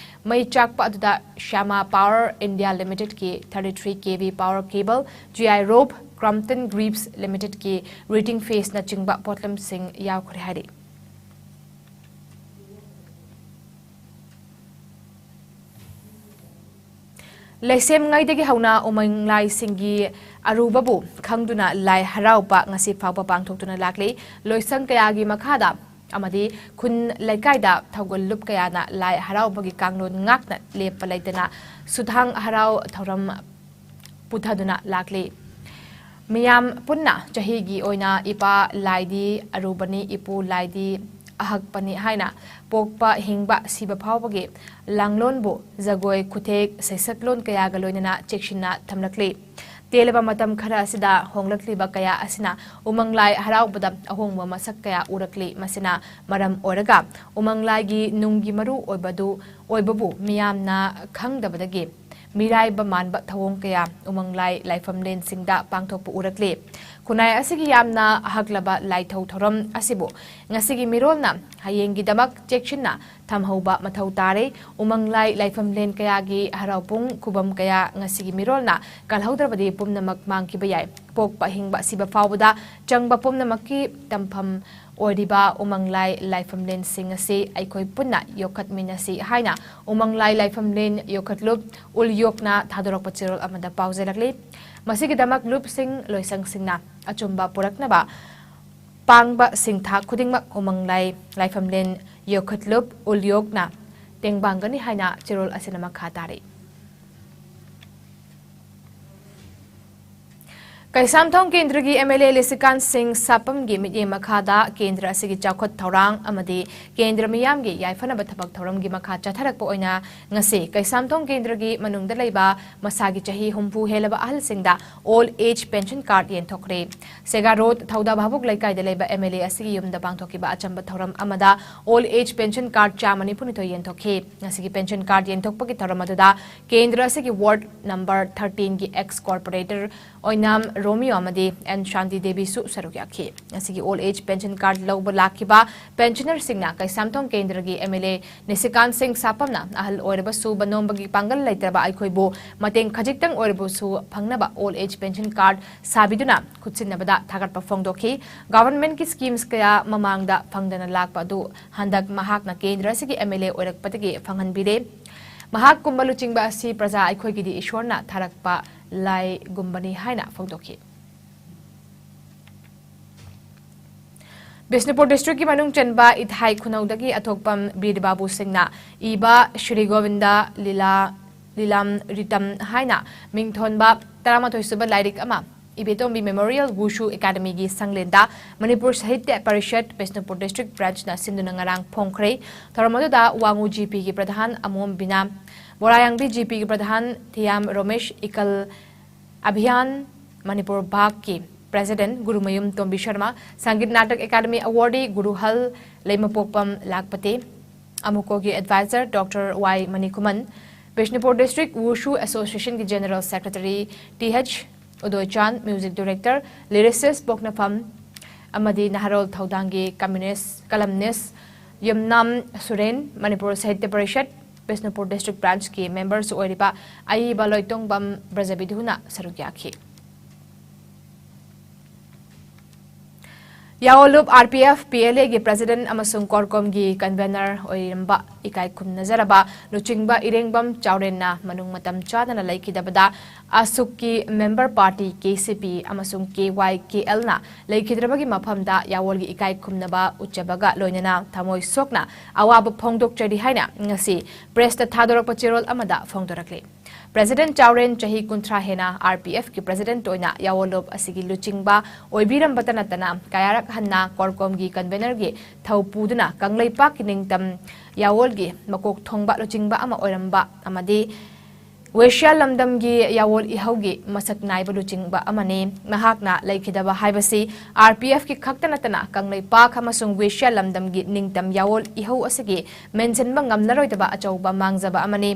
ꯃꯩ ꯆꯥꯛꯄ ꯑꯗꯨꯗ ꯁ꯭ꯌꯥꯃꯥ ꯄꯥꯋꯔ ꯏꯟꯗꯤꯌꯥ ꯂꯤꯃꯤꯇꯦꯗꯀꯤ ꯊꯥꯔꯇꯤ ꯊ꯭ꯔꯤ ꯀꯦ ꯚꯤ ꯄꯥꯋꯔ ꯀꯦꯕꯜ, ꯖꯤ ꯑꯥꯏ ꯔꯣꯞ, ꯀ꯭ꯔꯣꯝꯇꯟ ꯒ꯭ꯔꯤꯞꯁ ꯂꯤꯃꯤꯇꯦꯗꯀꯤ ꯔꯤꯗꯤꯡ ꯐꯦꯁꯅꯆꯤꯡꯕ ꯄꯣꯠꯂꯝꯁꯤꯡ ꯌꯥꯎꯈ꯭ꯔꯦ ꯍꯥꯏꯔꯤ꯫ ꯂꯩꯁꯦꯝꯉꯩꯗꯒꯤ ꯍꯧꯅ ꯎꯃꯪ ꯂꯥꯏꯁꯤꯡꯒꯤ ꯑꯔꯨꯕꯕꯨ ꯈꯪꯗꯨꯅ ꯂꯥꯏ ꯍꯔꯥꯎꯕ ꯉꯁꯤ ꯐꯥꯎꯕ ꯄꯥꯡꯊꯣꯛꯇꯨꯅ ꯂꯥꯛꯂꯤ꯫ ꯂꯣꯏꯁꯪ ꯀꯌꯥꯒꯤ ꯃꯈꯥꯗ ꯑꯃꯗꯤ ꯈꯨꯟ ꯂꯩꯀꯥꯏꯗ ꯊꯧꯒꯜ ꯂꯨꯞ ꯀꯌꯥꯅ ꯂꯥꯏ ꯍꯔꯥꯎꯕꯒꯤ ꯀꯥꯡꯂꯣꯟ ꯉꯥꯛꯅ ꯂꯦꯞꯄ ꯂꯩꯇꯅ ꯁꯨꯊꯥꯡ ꯍꯔꯥꯎ ꯊꯧꯔꯝ ꯄꯨꯊꯗꯨꯅ ꯂꯥꯛꯂꯤ꯫ ꯃꯤꯌꯥꯝ ꯄꯨꯟꯅ ꯆꯍꯤꯒꯤ ꯑꯣꯏꯅ ꯏꯄꯥ ꯂꯥꯏꯗꯤ ꯑꯔꯨꯕꯅꯤ, ꯏꯄꯨ ꯂꯥꯏꯗꯤ ꯑꯍꯛꯄꯅꯤ ꯍꯥꯏꯅ ꯄꯣꯛꯄ ꯍꯤꯡꯕ ꯁꯤꯕ ꯐꯥꯎꯕꯒꯤ ꯂꯥꯡꯂꯣꯟꯕꯨ ꯖꯒꯣꯏ, ꯈꯨꯊꯦꯛ, ꯁꯩꯁꯛꯂꯣꯟ ꯀꯌꯥꯒ ꯂꯣꯏꯅꯅ ꯆꯦꯛꯁꯤꯟꯅ ꯊꯝꯂꯛꯂꯤ꯫ ꯇꯦꯜꯂꯕ ꯃꯇꯝ ꯈꯔ ꯑꯁꯤꯗ ꯍꯣꯡꯂꯛꯂꯤꯕ ꯀꯌꯥ ꯑꯁꯤꯅ ꯎꯃꯪ ꯂꯥꯏ ꯍꯔꯥꯎꯕꯗ ꯑꯍꯣꯡꯕ ꯃꯁꯛ ꯀꯌꯥ ꯎꯔꯛꯂꯤ꯫ ꯃꯁꯤꯅ ꯃꯔꯝ ꯑꯣꯏꯔꯒ ꯎꯃꯪ ꯂꯥꯏꯒꯤ ꯅꯨꯡꯒꯤ ꯃꯔꯨ ꯑꯣꯏꯕꯗꯨ, ꯑꯣꯏꯕꯕꯨ ꯃꯤꯌꯥꯝꯅ ꯈꯪꯗꯕꯗꯒꯤ ꯃꯤꯔꯥꯏꯕ ꯃꯥꯟꯕ ꯊꯧꯑꯣꯡ ꯀꯌꯥ ꯎꯃꯪ ꯂꯥꯏ ꯂꯥꯏꯐꯝꯂꯦꯟꯁꯤꯡꯗ ꯄꯥꯡꯊꯣꯛꯄ ꯎꯔꯛꯂꯤ꯫ ꯈꯨꯟꯅꯥꯏ ꯑꯁꯤꯒꯤ ꯌꯥꯝꯅ ꯑꯍꯛꯂꯕ ꯂꯥꯏꯊꯧ ꯊꯧꯔꯝ ꯑꯁꯤꯕꯨ ꯉꯁꯤꯒꯤ ꯃꯤꯔꯣꯜꯅ ꯍꯌꯦꯡꯒꯤꯗꯃꯛ ꯆꯦꯛꯁꯤꯟꯅ ꯊꯝꯍꯧꯕ ꯃꯊꯧ ꯇꯥꯔꯦ꯫ ꯎꯃꯪ ꯂꯥꯏ ꯂꯥꯏꯐꯝꯂꯦꯟ ꯀꯌꯥꯒꯤ ꯍꯔꯥꯎ ꯄꯨꯡ ꯈꯨꯕꯝ ꯀꯌꯥ ꯉꯁꯤꯒꯤ ꯃꯤꯔꯣꯜꯅ ꯀꯜꯍꯧꯗ꯭ꯔꯕꯗꯤ ꯄꯨꯝꯅꯃꯛ ꯃꯥꯡꯈꯤꯕ ꯌꯥꯏ꯫ ꯄꯣꯛꯄ ꯍꯤꯡꯕ ꯁꯤꯕ ꯐꯥꯎꯕꯗ ꯆꯪꯕ ꯄꯨꯝꯅꯃꯛꯀꯤ ꯇꯝꯐꯝ ꯑꯣꯏꯔꯤꯕ ꯎꯃꯪ ꯂꯥꯏ ꯂꯥꯏꯐꯝꯂꯦꯟꯁꯤꯡ ꯑꯁꯤ ꯑꯩꯈꯣꯏ ꯄꯨꯟꯅ ꯌꯣꯛꯈꯠꯃꯤꯟꯅꯁꯤ ꯍꯥꯏꯅ ꯎꯃꯪ ꯂꯥꯏ ꯂꯥꯏꯐꯝꯂꯦꯟ ꯌꯣꯛꯈꯠꯂꯨꯞ ꯎꯜꯌꯣꯛꯅ ꯊꯥꯗꯣꯔꯛꯄ ꯆꯦꯔꯣꯜ ꯑꯃꯗ ꯄꯥꯎꯖꯔꯛꯂꯤ꯫ ꯃꯁꯤꯒꯤꯗꯃꯛ ꯂꯨꯞꯁꯤꯡ ꯂꯣꯏꯁꯪꯁꯤꯡꯅ ꯑꯆꯨꯝꯕ ꯄꯨꯔꯛꯅꯕ ꯄꯥꯡꯕ ꯁꯤꯡꯊꯥ ꯈꯨꯗꯤꯡꯃꯛ ꯎꯃꯪ ꯂꯥꯏ ꯂꯥꯏꯐꯝꯂꯦꯟ ꯌꯣꯛꯈꯠꯂꯨꯞ ꯎꯜꯌꯣꯛꯅ ꯇꯦꯡꯕꯥꯡꯒꯅꯤ ꯍꯥꯏꯅ ꯆꯦꯔꯣꯜ ꯑꯁꯤꯅ ꯃꯈꯥ ꯇꯥꯔꯤ꯫ ꯀꯩꯁꯥꯝꯊꯣꯡ ꯀꯦꯟꯗ꯭ꯔꯒꯤ ꯑꯦꯝ ꯑꯦꯜ ꯑꯦ ꯂꯤꯁꯤꯀꯥꯟ ꯁꯤꯡ ꯁꯥꯄꯝꯒꯤ ꯃꯤꯠꯌꯦꯡ ꯃꯈꯥꯗ ꯀꯦꯟꯗ꯭ꯔ ꯑꯁꯤꯒꯤ ꯆꯥꯎꯈꯠ ꯊꯧꯔꯥꯡ ꯑꯃꯗꯤ ꯀꯦꯟꯗ꯭ꯔ ꯃꯤꯌꯥꯝꯒꯤ ꯌꯥꯏꯐꯅꯕ ꯊꯕꯛ ꯊꯧꯔꯝꯒꯤ ꯃꯈꯥ ꯆꯠꯊꯔꯛꯄ ꯑꯣꯏꯅ ꯉꯁꯤ ꯀꯩꯁꯥꯝꯊꯣꯡ ꯀꯦꯟꯗ꯭ꯔꯒꯤ ꯃꯅꯨꯡꯗ ꯂꯩꯕ ꯃꯁꯥꯒꯤ ꯆꯍꯤ ꯍꯨꯝꯐꯨ ꯍꯦꯜꯂꯕ ꯑꯍꯜꯁꯤꯡꯗ ꯑꯣꯜ ꯑꯦꯖ ꯄꯦꯟꯁꯟ ꯀꯥꯔꯗ ꯌꯦꯟꯊꯣꯛꯈ꯭ꯔꯦ꯫ ꯁꯦꯒꯥ ꯔꯣꯗ, ꯊꯧꯗꯥ ꯚꯥꯕꯨꯛ ꯂꯩꯀꯥꯏꯗ ꯂꯩꯕ ꯑꯦꯝ ꯑꯦꯜ ꯑꯦ ꯑꯁꯤꯒꯤ ꯌꯨꯝꯗ ꯄꯥꯡꯊꯣꯛꯈꯤꯕ ꯑꯆꯝꯕ ꯊꯧꯔꯝ ꯑꯃꯗ ꯑꯣꯜ ꯑꯦꯖ ꯄꯦꯟꯁꯟ ꯀꯥꯔꯗ ꯆꯥꯝꯃ ꯅꯤꯐꯨꯅꯤꯊꯣꯏ ꯌꯦꯟꯊꯣꯛꯈꯤ꯫ ꯉꯁꯤꯒꯤ ꯄꯦꯟꯁꯟ ꯀꯥꯔꯗ ꯌꯦꯟꯊꯣꯛꯄꯒꯤ ꯊꯧꯔꯝ ꯑꯗꯨꯗ ꯀꯦꯟꯗ꯭ꯔ ꯑꯁꯤꯒꯤ ꯋꯥꯔꯗ ꯅꯝꯕꯔ ꯊꯥꯔꯇꯤꯟꯒꯤ ꯑꯦꯛꯁ ꯀꯣꯔꯄꯣꯔꯦꯇꯔ ꯑꯣꯏꯅꯥꯝ ꯔꯣꯃꯤꯌꯣ ꯑꯃꯗꯤ ꯑꯦꯟ ꯁꯥꯟꯇꯤ ꯗꯦꯕꯤꯁꯨ ꯁꯔꯨꯛ ꯌꯥꯈꯤ꯫ ꯉꯁꯤꯒꯤ ꯑꯣꯜ ꯑꯦꯖ ꯄꯦꯟꯁꯟ ꯀꯥꯔꯗ ꯂꯧꯕ ꯂꯥꯛꯈꯤꯕ ꯄꯦꯟꯁꯅꯔꯁꯤꯡꯅ ꯀꯩꯁꯥꯝꯊꯣꯡ ꯀꯦꯟꯗ꯭ꯔꯒꯤ ꯑꯦꯝ ꯑꯦꯜ ꯑꯦ ꯅꯤꯁꯤꯀꯥꯟ ꯁꯤꯡ ꯁꯥꯄꯝꯅ ꯑꯍꯜ ꯑꯣꯏꯔꯕ ꯁꯨꯕ ꯅꯣꯝꯕꯒꯤ ꯄꯥꯡꯒꯜ ꯂꯩꯇ꯭ꯔꯕ ꯑꯩꯈꯣꯏꯕꯨ ꯃꯇꯦꯡ ꯈꯖꯤꯛꯇꯪ ꯑꯣꯏꯔꯕꯁꯨ ꯐꯪꯅꯕ ꯑꯣꯜ ꯑꯦꯖ ꯄꯦꯟꯁꯟ ꯀꯥꯔꯗ ꯁꯥꯕꯤꯗꯨꯅ ꯈꯨꯠꯁꯤꯟꯅꯕꯗ ꯊꯥꯒꯠꯄ ꯐꯣꯡꯗꯣꯛꯈꯤ꯫ ꯒꯚꯔꯟꯃꯦꯟꯠꯀꯤ ꯁ꯭ꯀꯤꯝꯁ ꯀꯌꯥ ꯃꯃꯥꯡꯗ ꯐꯪꯗꯅ ꯂꯥꯛꯄ ꯑꯗꯨ ꯍꯟꯗꯛ ꯃꯍꯥꯛꯅ ꯀꯦꯟꯗ꯭ꯔ ꯑꯁꯤꯒꯤ ꯑꯦꯝ ꯑꯦꯜ ꯑꯦ ꯑꯣꯏꯔꯛꯄꯗꯒꯤ ꯐꯪꯍꯟꯕꯤꯔꯦ꯫ ꯃꯍꯥꯛꯀꯨꯝꯕ ꯂꯨꯆꯤꯡꯕ ꯑꯁꯤ ꯄ꯭ꯔꯖꯥ ꯑꯩꯈꯣꯏꯒꯤꯗꯤ ꯏꯁꯣꯔꯅ ꯊꯥꯔꯛꯄ ꯂꯥꯏꯒꯨꯝꯕꯅꯤ ꯍꯥꯏꯅ ꯐꯣꯡꯗꯣꯛꯈꯤ꯫ ꯕꯤꯁꯅꯨꯄꯨꯔ ꯗꯤꯁꯇ꯭ꯔꯤꯛꯀꯤ ꯃꯅꯨꯡ ꯆꯟꯕ ꯏꯊꯥꯏ ꯈꯨꯅꯧꯗꯒꯤ ꯑꯊꯣꯛꯄꯝ ꯕꯤꯔ ꯕꯥꯕꯨ ꯁꯤꯡꯅ ꯏꯕ ꯁ꯭ꯔꯤ ꯒꯣꯕꯤꯟꯗ ꯂꯤꯂꯥ, ꯂꯤꯂꯥꯝ ꯔꯤꯇꯝ ꯍꯥꯏꯅ ꯃꯤꯡꯊꯣꯟꯕ ꯇꯔꯥꯃꯥꯊꯣꯏ ꯁꯨꯕ ꯂꯥꯏꯔꯤꯛ ꯑꯃ ꯏꯕꯦꯇꯣꯝꯕꯤ ꯃꯦꯃꯣꯔꯤꯌꯦꯜ ꯋꯨꯁꯨ ꯑꯦꯀꯥꯗꯃꯤꯒꯤ ꯁꯪꯂꯦꯟꯗ ꯃꯅꯤꯄꯨꯔ ꯁꯥꯍꯤꯇ꯭ꯌ ꯄꯔꯤꯁꯠ ꯕꯤꯁꯅꯨꯄꯨꯔ ꯗꯤꯁꯇ꯭ꯔꯤꯛ ꯕ꯭ꯔꯥꯟꯆꯅ ꯁꯤꯟꯗꯨꯅ ꯉꯔꯥꯡ ꯐꯣꯡꯈ꯭ꯔꯦ꯫ ꯊꯧꯔꯝ ꯑꯗꯨꯗ ꯋꯥꯡꯉꯨ ꯖꯤꯄꯤꯒꯤ ꯄ꯭ꯔꯙꯥꯟ ꯑꯃꯣꯝ ꯕꯤꯅꯥ, ꯕꯣꯔꯥꯌꯥꯡꯕꯤ ꯖꯤꯄꯤꯒꯤ ꯄ꯭ꯔꯙꯥꯟ ꯊꯤꯌꯥꯝ ꯔꯣꯃꯦꯁ, ꯏꯀꯜ ꯑꯚꯤꯌꯥꯟ ꯃꯅꯤꯄꯨꯔ ꯚꯥꯒꯀꯤ president Gurumayum Tombi Sharma, Sangeet Natak academy award ꯒꯨꯔꯨꯍꯜ ꯂꯩꯃꯄꯣꯛꯄꯝ ꯂꯥꯛꯄꯇꯦ, ꯑꯃꯨꯀꯣꯒꯤ advisor doctor Y Manikuman, Bishnupur district wushu ꯑꯦꯁꯣꯁꯤꯌꯦꯁꯟꯒꯤ general secretary T H Udoichan, music director, lyricist ꯄꯣꯛꯅꯐꯝ ꯑꯃꯗꯤ ꯅꯍꯥꯔꯣꯜ ꯊꯧꯗꯥꯡꯒꯤ communist, columnist Yumnam ꯁꯨꯔꯦꯟ, Manipur Sahitya Parishad Bishnupur district ꯕ꯭ꯔꯥꯟꯆꯀꯤ ꯃꯦꯝꯕꯔꯁꯨ ꯑꯣꯏꯔꯤꯕ ꯑꯏꯕ ꯂꯣꯏꯇꯣꯡꯕꯝ ꯕ꯭ꯔꯖꯕꯤꯙꯨꯅ ꯁꯔꯨꯛ ꯌꯥꯈꯤ꯫ ꯌꯥꯑꯣꯂꯨꯞ R P F P L ꯑꯦꯒꯤ ꯄ꯭ꯔꯦꯁꯤꯗꯦꯟꯠ ꯑꯃꯁꯨꯡ ꯀꯣꯔꯀꯣꯝꯒꯤ ꯀꯟꯚꯦꯅꯔ ꯑꯣꯏꯔꯝꯕ ꯏꯀꯥꯏ ꯈꯨꯝꯅꯖꯔꯕ ꯂꯨꯆꯤꯡꯕ ꯏꯔꯦꯡꯕꯝ ꯆꯥꯎꯔꯦꯟꯅ ꯃꯅꯨꯡ ꯃꯇꯝ ꯆꯥꯗꯅ ꯂꯩꯈꯤꯗꯕꯗ ꯑꯁꯨꯛꯀꯤ ꯃꯦꯝꯕꯔ ꯄꯥꯔꯇꯤ ꯀꯦ ꯁꯤ ꯄꯤ ꯑꯃꯁꯨꯡ ꯀꯦ ꯋꯥꯏ ꯀꯦ ꯑꯦꯜꯅ ꯂꯩꯈꯤꯗ꯭ꯔꯕꯒꯤ ꯃꯐꯝꯗ ꯌꯥꯑꯣꯜꯒꯤ ꯏꯀꯥꯏ ꯈꯨꯝꯅꯕ ꯎꯠꯆꯕꯒ ꯂꯣꯏꯅꯅ ꯊꯃꯣꯏ ꯁꯣꯛꯅ ꯑꯋꯥꯕ ꯐꯣꯡꯗꯣꯛꯆꯔꯤ ꯍꯥꯏꯅ ꯉꯁꯤ ꯄ꯭ꯔꯦꯁꯇ ꯊꯥꯗꯣꯔꯛꯄ ꯆꯦꯔꯣꯜ ꯑꯃꯗ ꯐꯣꯡꯗꯣꯔꯛꯂꯤ꯫ ꯄ꯭ꯔꯦꯁꯤꯗꯦꯟꯠ ꯆꯥꯎꯔꯦꯟ ꯆꯍꯤ ꯀꯨꯟꯊ꯭ꯔꯥ ꯍꯦꯟꯅ ꯑꯥꯔ ꯄꯤ ꯑꯦꯐꯀꯤ ꯄ꯭ꯔꯦꯁꯤꯗꯦꯟꯠ ꯑꯣꯏꯅ ꯌꯥꯑꯣꯂꯨꯞ ꯑꯁꯤꯒꯤ ꯂꯨꯆꯤꯡꯕ ꯑꯣꯏꯕꯤꯔꯝꯕꯇ ꯅꯠꯇꯅ ꯀꯌꯥꯔꯛ ꯍꯟꯅ ꯀꯣꯔꯀꯣꯝꯒꯤ ꯀꯟꯚꯦꯅꯔꯒꯤ ꯊꯧ ꯄꯨꯗꯨꯅ ꯀꯪꯂꯩꯄꯥꯛꯀꯤ ꯅꯤꯡꯇꯝ ꯌꯥꯑꯣꯜꯒꯤ ꯃꯀꯣꯛ ꯊꯣꯡꯕ ꯂꯨꯆꯤꯡꯕ ꯑꯃ ꯑꯣꯏꯔꯝꯕ ꯑꯃꯗꯤ ꯋꯦꯁ꯭ꯌꯥ ꯂꯝꯗꯝꯒꯤ ꯌꯥꯑꯣꯜ ꯏꯍꯧꯒꯤ ꯃꯁꯛ ꯅꯥꯏꯕ ꯂꯨꯆꯤꯡꯕ ꯑꯃꯅꯤ꯫ ꯃꯍꯥꯛꯅ ꯂꯩꯈꯤꯗꯕ ꯍꯥꯏꯕꯁꯤ ꯑꯥꯔ ꯄꯤ ꯑꯦꯐꯀꯤ ꯈꯛꯇ ꯅꯠꯇꯅ ꯀꯪꯂꯩꯄꯥꯛ ꯑꯃꯁꯨꯡ ꯋꯦꯁ꯭ꯌꯥ ꯂꯝꯗꯝꯒꯤ ꯅꯤꯡꯇꯝ ꯌꯥꯑꯣꯜ ꯏꯍꯧ ꯑꯁꯤꯒꯤ ꯃꯦꯟꯁꯤꯟꯕ ꯉꯝꯂꯔꯣꯏꯗꯕ ꯑꯆꯧꯕ ꯃꯥꯡꯖꯕ ꯑꯃꯅꯤ꯫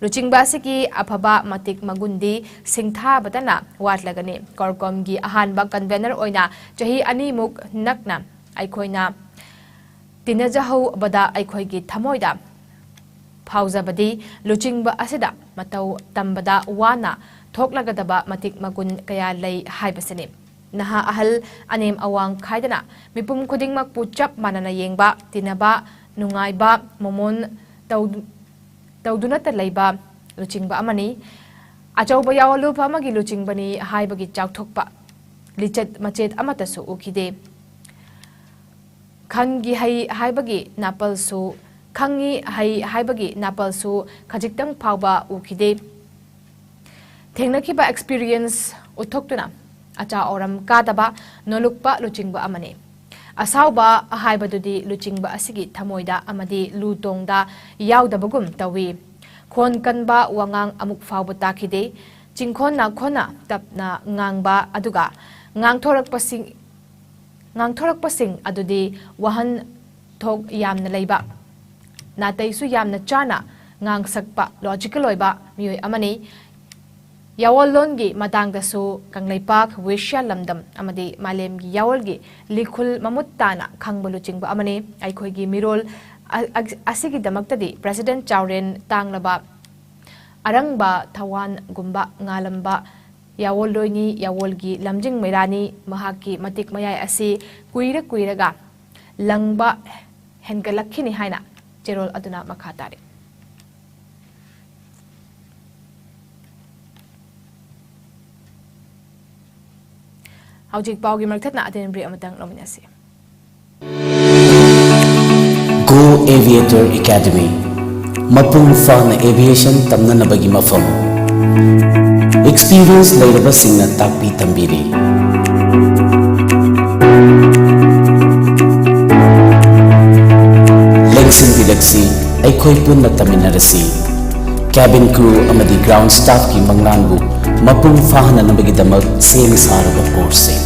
ꯂꯨꯆꯤꯡꯕ ꯑꯁꯤꯒꯤ ꯑꯐꯕ ꯃꯇꯤꯛ ꯃꯒꯨꯟꯗꯤ ꯁꯤꯡꯊꯥꯕꯇꯅ ꯋꯥꯠꯂꯒꯅꯤ꯫ ꯀꯣꯔꯀꯣꯝꯒꯤ ꯑꯍꯥꯟꯕ ꯀꯟꯚꯦꯅꯔ ꯑꯣꯏꯅ ꯆꯍꯤ ꯑꯅꯤꯃꯨꯛ ꯅꯛꯅ ꯑꯩꯈꯣꯏꯅ ꯇꯤꯟꯅꯖꯍꯧꯕꯗ ꯑꯩꯈꯣꯏꯒꯤ ꯊꯃꯣꯏꯗ ꯐꯥꯎꯖꯕꯗꯤ ꯂꯨꯆꯤꯡꯕ ꯑꯁꯤꯗ ꯃꯇꯧ ꯇꯝꯕꯗ ꯋꯥꯅ ꯊꯣꯛꯂꯒꯗꯕ ꯃꯇꯤꯛ ꯃꯒꯨꯟ ꯀꯌꯥ ꯂꯩ ꯍꯥꯏꯕꯁꯤꯅꯤ꯫ ꯅꯍꯥ ꯑꯍꯜ ꯑꯅꯦꯝ ꯑꯋꯥꯡ ꯈꯥꯏꯗꯅ ꯃꯤꯄꯨꯝ ꯈꯨꯗꯤꯡꯃꯛꯄꯨ ꯆꯞ ꯃꯥꯟꯅꯅ ꯌꯦꯡꯕ, ꯇꯤꯟꯅꯕ, ꯅꯨꯡꯉꯥꯏꯕ, ꯃꯃꯣꯟ ꯇꯧ-, ꯇꯧꯗꯨꯅꯇ ꯂꯩꯕ ꯂꯨꯆꯤꯡꯕ ꯑꯃꯅꯤ꯫ ꯑꯆꯧꯕ ꯌꯥꯑꯣꯂꯨꯞ ꯑꯃꯒꯤ ꯂꯨꯆꯤꯡꯕꯅꯤ ꯍꯥꯏꯕꯒꯤ ꯆꯥꯎꯊꯣꯛꯄ ꯂꯤꯆꯠ ꯃꯆꯦꯠ ꯑꯃꯠꯇꯁꯨ ꯎꯈꯤꯗꯦ꯫ ꯈꯪꯒꯤ ꯍꯩ ꯍꯥꯏꯕꯒꯤ ꯅꯥꯄꯜꯁꯨ, ꯈꯪꯉꯤ ꯍꯩ ꯍꯥꯏꯕꯒꯤ ꯅꯥꯄꯜꯁꯨ ꯈꯖꯤꯛꯇꯪ ꯐꯥꯎꯕ ꯎꯈꯤꯗꯦ꯫ ꯊꯦꯡꯅꯈꯤꯕ ꯑꯦꯛꯁꯄꯤꯔꯤꯌꯦꯟꯁ ꯎꯠꯊꯣꯛꯇꯨꯅ ꯑꯆꯥ ꯑꯣꯔꯝ ꯀꯥꯗꯕ, ꯅꯣꯂꯨꯛꯄ ꯂꯨꯆꯤꯡꯕ ꯑꯃꯅꯤ꯫ ꯑꯁꯥꯎꯕ ꯍꯥꯏꯕꯗꯨꯗꯤ ꯂꯨꯆꯤꯡꯕ ꯑꯁꯤꯒꯤ ꯊꯃꯣꯏꯗ ꯑꯃꯗꯤ ꯂꯨ ꯇꯣꯡꯗ ꯌꯥꯎꯗꯕꯒꯨꯝ ꯇꯧꯏ꯫ ꯈꯣꯟ ꯀꯟꯕ ꯋꯥꯉꯥꯡ ꯑꯃꯨꯛ ꯐꯥꯎꯕ ꯇꯥꯈꯤꯗꯦ꯫ ꯆꯤꯡꯈꯣꯟ ꯅꯥꯈꯣꯟꯅ ꯇꯞꯅ ꯉꯥꯡꯕ ꯑꯗꯨꯒ ꯉꯥꯡꯊꯣꯔꯛꯄꯁꯤꯡ, ꯉꯥꯡꯊꯣꯔꯛꯄꯁꯤꯡ ꯑꯗꯨꯗꯤ ꯋꯥꯍꯟꯊꯣꯛ ꯌꯥꯝꯅ ꯂꯩꯕ, ꯅꯥꯇꯩꯁꯨ ꯌꯥꯝꯅ ꯆꯥꯅ ꯉꯥꯡꯁꯛꯄ, ꯂꯣꯖꯤꯀꯦꯜ ꯑꯣꯏꯕ ꯃꯤꯑꯣꯏ ꯑꯃꯅꯤ꯫ ꯌꯥꯋꯣꯜꯂꯣꯟꯒꯤ ꯃꯇꯥꯡꯗꯁꯨ ꯀꯪꯂꯩꯄꯥꯛ, ꯋꯦꯁꯤꯌꯥ ꯂꯝꯗꯝ ꯑꯃꯗꯤ ꯃꯥꯂꯦꯝꯒꯤ ꯌꯥꯋꯣꯜꯒꯤ ꯂꯤꯈꯨꯜ ꯃꯃꯨꯠ ꯇꯥꯅ ꯈꯪꯕ ꯂꯨꯆꯤꯡꯕ ꯑꯃꯅꯤ꯫ ꯑꯩꯈꯣꯏꯒꯤ ꯃꯤꯔꯣꯜ ꯑ-, ꯑ-, ꯑꯁꯤꯒꯤꯗꯃꯛꯇꯗꯤ ꯄ꯭ꯔꯦꯁꯤꯗꯦꯟꯠ ꯆꯥꯎꯔꯦꯟ ꯇꯥꯡꯂꯕ ꯑꯔꯪꯕ ꯊꯋꯥꯟꯒꯨꯝꯕ ꯉꯥꯂꯝꯕ ꯌꯥꯋꯣꯜꯂꯣꯏꯅꯤ, ꯌꯥꯋꯣꯜꯒꯤ ꯂꯝꯖꯤꯡ ꯃꯩꯔꯥꯅꯤ꯫ ꯃꯍꯥꯛꯀꯤ ꯃꯇꯤꯛ ꯃꯌꯥꯏ ꯑꯁꯤ ꯀꯨꯏꯔ ꯀꯨꯏꯔꯒ ꯂꯪꯕ ꯍꯦꯟꯒꯠꯂꯛꯈꯤꯅꯤ ꯍꯥꯏꯅ ꯆꯦꯔꯣꯜ ꯑꯗꯨꯅ ꯃꯈꯥ ꯇꯥꯔꯤ꯫ ꯍꯧꯖꯤꯛ ꯄꯥꯎꯒꯤ ꯃꯔꯛꯊꯠꯅ ꯑꯇꯦꯟ ꯕ꯭ꯔꯦꯛ ꯑꯃꯇꯪ ꯂꯧꯃꯤꯟꯅꯁꯤ꯫ Go Aviator Academy, ꯃꯄꯨꯡ ꯐꯥꯅ aviation ꯇꯝꯅꯅꯕꯒꯤ ꯃꯐꯝ꯫ Experience ꯂꯩꯔꯕꯁꯤꯡꯅ ꯇꯥꯛꯄꯤ ꯇꯝꯕꯤꯔꯤ꯫ ꯂꯦꯡꯁꯤꯟꯕꯤꯔꯛꯁꯤ, ꯑꯩꯈꯣꯏ ꯄꯨꯟꯅ ꯇꯝꯃꯤꯟꯅꯔꯁꯤ꯫ Cabin crew ꯑꯃꯗꯤ ground staffꯀꯤ ꯃꯪꯂꯥꯟꯕꯨ ꯃꯄꯨꯡ ꯐꯥꯍꯟꯅꯅꯕꯒꯤꯗꯃꯛ ꯁꯦꯝ ꯁꯥꯔꯕ courseꯁꯤꯡ꯫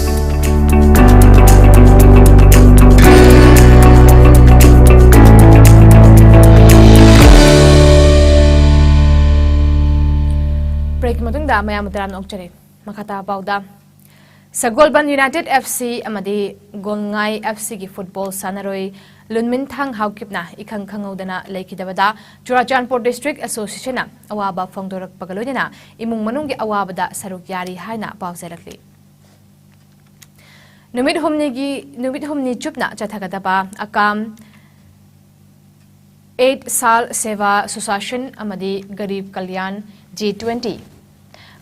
Break ꯃꯇꯨꯡꯗ ꯃꯌꯥꯝꯕꯨ ꯇꯔꯥꯝꯅ ꯑꯣꯛꯆꯔꯤ꯫ ꯃꯈꯥ ꯇꯥꯕ ꯄꯥꯎꯗ, ꯁꯒꯣꯜꯕꯟ United F C ꯑꯃꯗꯤ ꯒꯣꯜꯉꯥꯏ F Cꯒꯤ football ꯁꯥꯟꯅꯔꯣꯏ ꯂꯨꯟꯃꯤꯟꯊꯥꯡ ꯍꯥꯎꯀꯤꯞꯅ ꯏꯈꯪ ꯈꯪꯍꯧꯗꯅ ꯂꯩꯈꯤꯗꯕꯗ ꯆꯨꯔꯥꯆꯥꯟꯄꯨꯔ district associationꯅ ꯑꯋꯥꯕ ꯐꯣꯡꯗꯣꯔꯛꯄꯒ ꯂꯣꯏꯅꯅ ꯏꯃꯨꯡ ꯃꯅꯨꯡꯒꯤ ꯑꯋꯥꯕꯗ ꯁꯔꯨꯛ ꯌꯥꯔꯤ ꯍꯥꯏꯅ ꯄꯥꯎ ꯆꯦꯜꯂꯛꯂꯤ꯫ ꯅꯨꯃꯤꯠ ꯍꯨꯝꯅꯤꯒꯤ, ꯅꯨꯃꯤꯠ ꯍꯨꯝꯅꯤ ꯆꯨꯞꯅ ꯆꯠꯊꯒꯗꯕ ꯑꯀꯥꯝ, Eight Sal Seva Sushashan ꯑꯃꯗꯤ Garib Kalyan G twenty,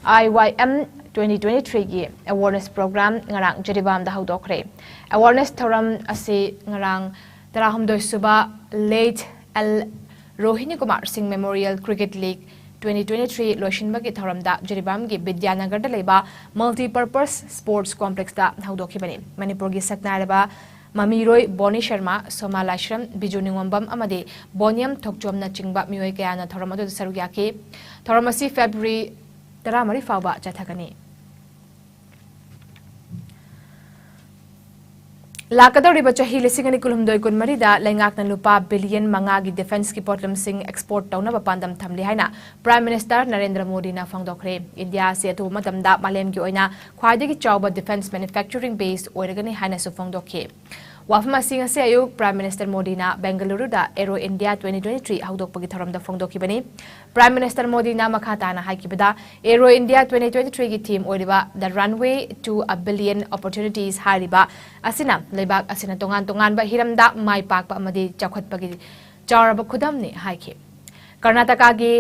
I Y M twenty twenty-threeꯒꯤ awareness program ꯉꯔꯥꯡ ꯖꯤꯔꯤꯕꯥꯝꯗ ꯍꯧꯗꯣꯛꯈ꯭ꯔꯦ꯫ Awareness ꯊꯧꯔꯝ ꯑꯁꯤ ꯉꯔꯥꯡ ꯇꯔꯥꯍꯨꯝꯗꯣꯏ ꯁꯨꯕ Late L Rohini Kumar Singh Memorial Cricket League twenty twenty three ꯂꯣꯏꯁꯤꯟꯕꯒꯤ ꯊꯧꯔꯝꯗ ꯖꯤꯔꯤꯕꯥꯝꯒꯤ ꯕꯤꯗ꯭ꯌꯥꯅꯒꯔꯗ ꯂꯩꯕ Multipurpose Sports Complexꯇ ꯍꯧꯗꯣꯛꯈꯤꯕꯅꯤ꯫ ꯃꯅꯤꯄꯨꯔꯒꯤ ꯁꯛꯅꯥꯏꯔꯕ ꯃꯃꯤꯔꯣꯏ ꯕꯣꯅꯤ ꯁꯔꯃ, ꯁꯣꯃꯥ ꯂꯥꯏꯁ꯭ꯔꯝ, ꯕꯤꯖꯨ ꯅꯤꯉꯣꯝꯕꯝ ꯑꯃꯗꯤ ꯕꯣꯅꯤꯌꯝ ꯊꯣꯛꯆꯣꯝꯅ ꯆꯤꯡꯕ ꯃꯤꯑꯣꯏ ꯀꯌꯥꯅ ꯊꯧꯔꯝ ꯑꯗꯨꯗ ꯁꯔꯨꯛ ꯌꯥꯈꯤ꯫ ꯊꯧꯔꯝ ꯑꯁꯤ ꯐꯦꯕ꯭ꯔꯨꯋꯥꯔꯤ ꯇꯔꯥꯃꯔꯤ ꯐꯥꯎꯕ ꯆꯠꯊꯒꯅꯤ꯫ ꯂꯥꯛꯀꯗꯧꯔꯤꯕ ꯆꯍꯤ ꯂꯤꯁꯤꯡ ꯑꯅꯤ ꯀꯨꯟꯍꯨꯝꯗꯣꯏ ꯀꯨꯟꯃꯔꯤꯗ ꯂꯩꯉꯥꯛꯅ ꯂꯨꯄꯥ ꯕꯤꯂꯤꯌꯟ ꯃꯉꯥꯒꯤ ꯗꯤꯐꯦꯟꯁꯀꯤ ꯄꯣꯠꯂꯝꯁꯤꯡ ꯑꯦꯛꯁꯄꯣꯔꯠ ꯇꯧꯅꯕ ꯄꯥꯟꯗꯝ ꯊꯝꯂꯤ ꯍꯥꯏꯅ ꯄ꯭ꯔꯥꯏꯝ ꯃꯤꯅꯤꯁꯇꯔ ꯅꯔꯦꯟꯗ꯭ꯔ ꯃꯣꯗꯤꯅ ꯐꯣꯡꯗꯣꯛꯈ꯭ꯔꯦ꯫ ꯏꯟꯗꯤꯌꯥ ꯑꯁꯤ ꯑꯊꯨꯕ ꯃꯇꯝꯗ ꯃꯥꯂꯦꯝꯒꯤ ꯑꯣꯏꯅ ꯈ꯭ꯋꯥꯏꯗꯒꯤ ꯆꯥꯎꯕ ꯗꯤꯐꯦꯟꯁ ꯃꯦꯅꯨꯐꯦꯛꯆꯔꯤꯡ ꯕꯦꯁ ꯑꯣꯏꯔꯒꯅꯤ ꯍꯥꯏꯅꯁꯨ ꯐꯣꯡꯗꯣꯛꯈꯤ꯫ ꯋꯥꯐꯝ ꯑꯁꯤ ꯉꯁꯤ ꯑꯌꯨꯛ ꯄ꯭ꯔꯥꯏꯝ ꯃꯤꯅꯤꯁꯇꯔ ꯃꯣꯗꯤꯅ ꯕꯦꯡꯒꯂꯨꯔꯨꯗ ꯑꯦꯔꯣ ꯏꯟꯗꯤꯌꯥ ꯇ꯭ꯋꯦꯟꯇꯤ ꯇ꯭ꯋꯦꯟꯇꯤ ꯊ꯭ꯔꯤ ꯍꯧꯗꯣꯛꯄꯒꯤ ꯊꯧꯔꯝꯗ ꯐꯣꯡꯗꯣꯛꯈꯤꯕꯅꯤ꯫ ꯄ꯭ꯔꯥꯏꯝ ꯃꯤꯅꯤꯁꯇꯔ ꯃꯣꯗꯤꯅ ꯃꯈꯥ ꯇꯥꯅ ꯍꯥꯏꯈꯤꯕꯗ, ꯑꯦꯔꯣ ꯏꯟꯗꯤꯌꯥ ꯇ꯭ꯋꯦꯟꯇꯤ ꯇ꯭ꯋꯦꯟꯇꯤ ꯊ꯭ꯔꯤꯒꯤ ꯊꯤꯝ ꯑꯣꯏꯔꯤꯕ The Runway to a Billion Opportunities ꯍꯥꯏꯔꯤꯕ ꯑꯁꯤꯅ ꯂꯩꯕꯥꯛ ꯑꯁꯤꯅ ꯇꯣꯉꯥꯟ ꯇꯣꯉꯥꯟꯕ ꯍꯤꯔꯝꯗ ꯃꯥꯏ ꯄꯥꯛꯄ ꯑꯃꯗꯤ ꯆꯥꯎꯈꯠꯄꯒꯤ ꯆꯥꯎꯔꯕ ꯈꯨꯗꯝꯅꯤ ꯍꯥꯏꯈꯤ꯫ ꯀꯔꯅꯥꯇꯀꯥꯒꯤ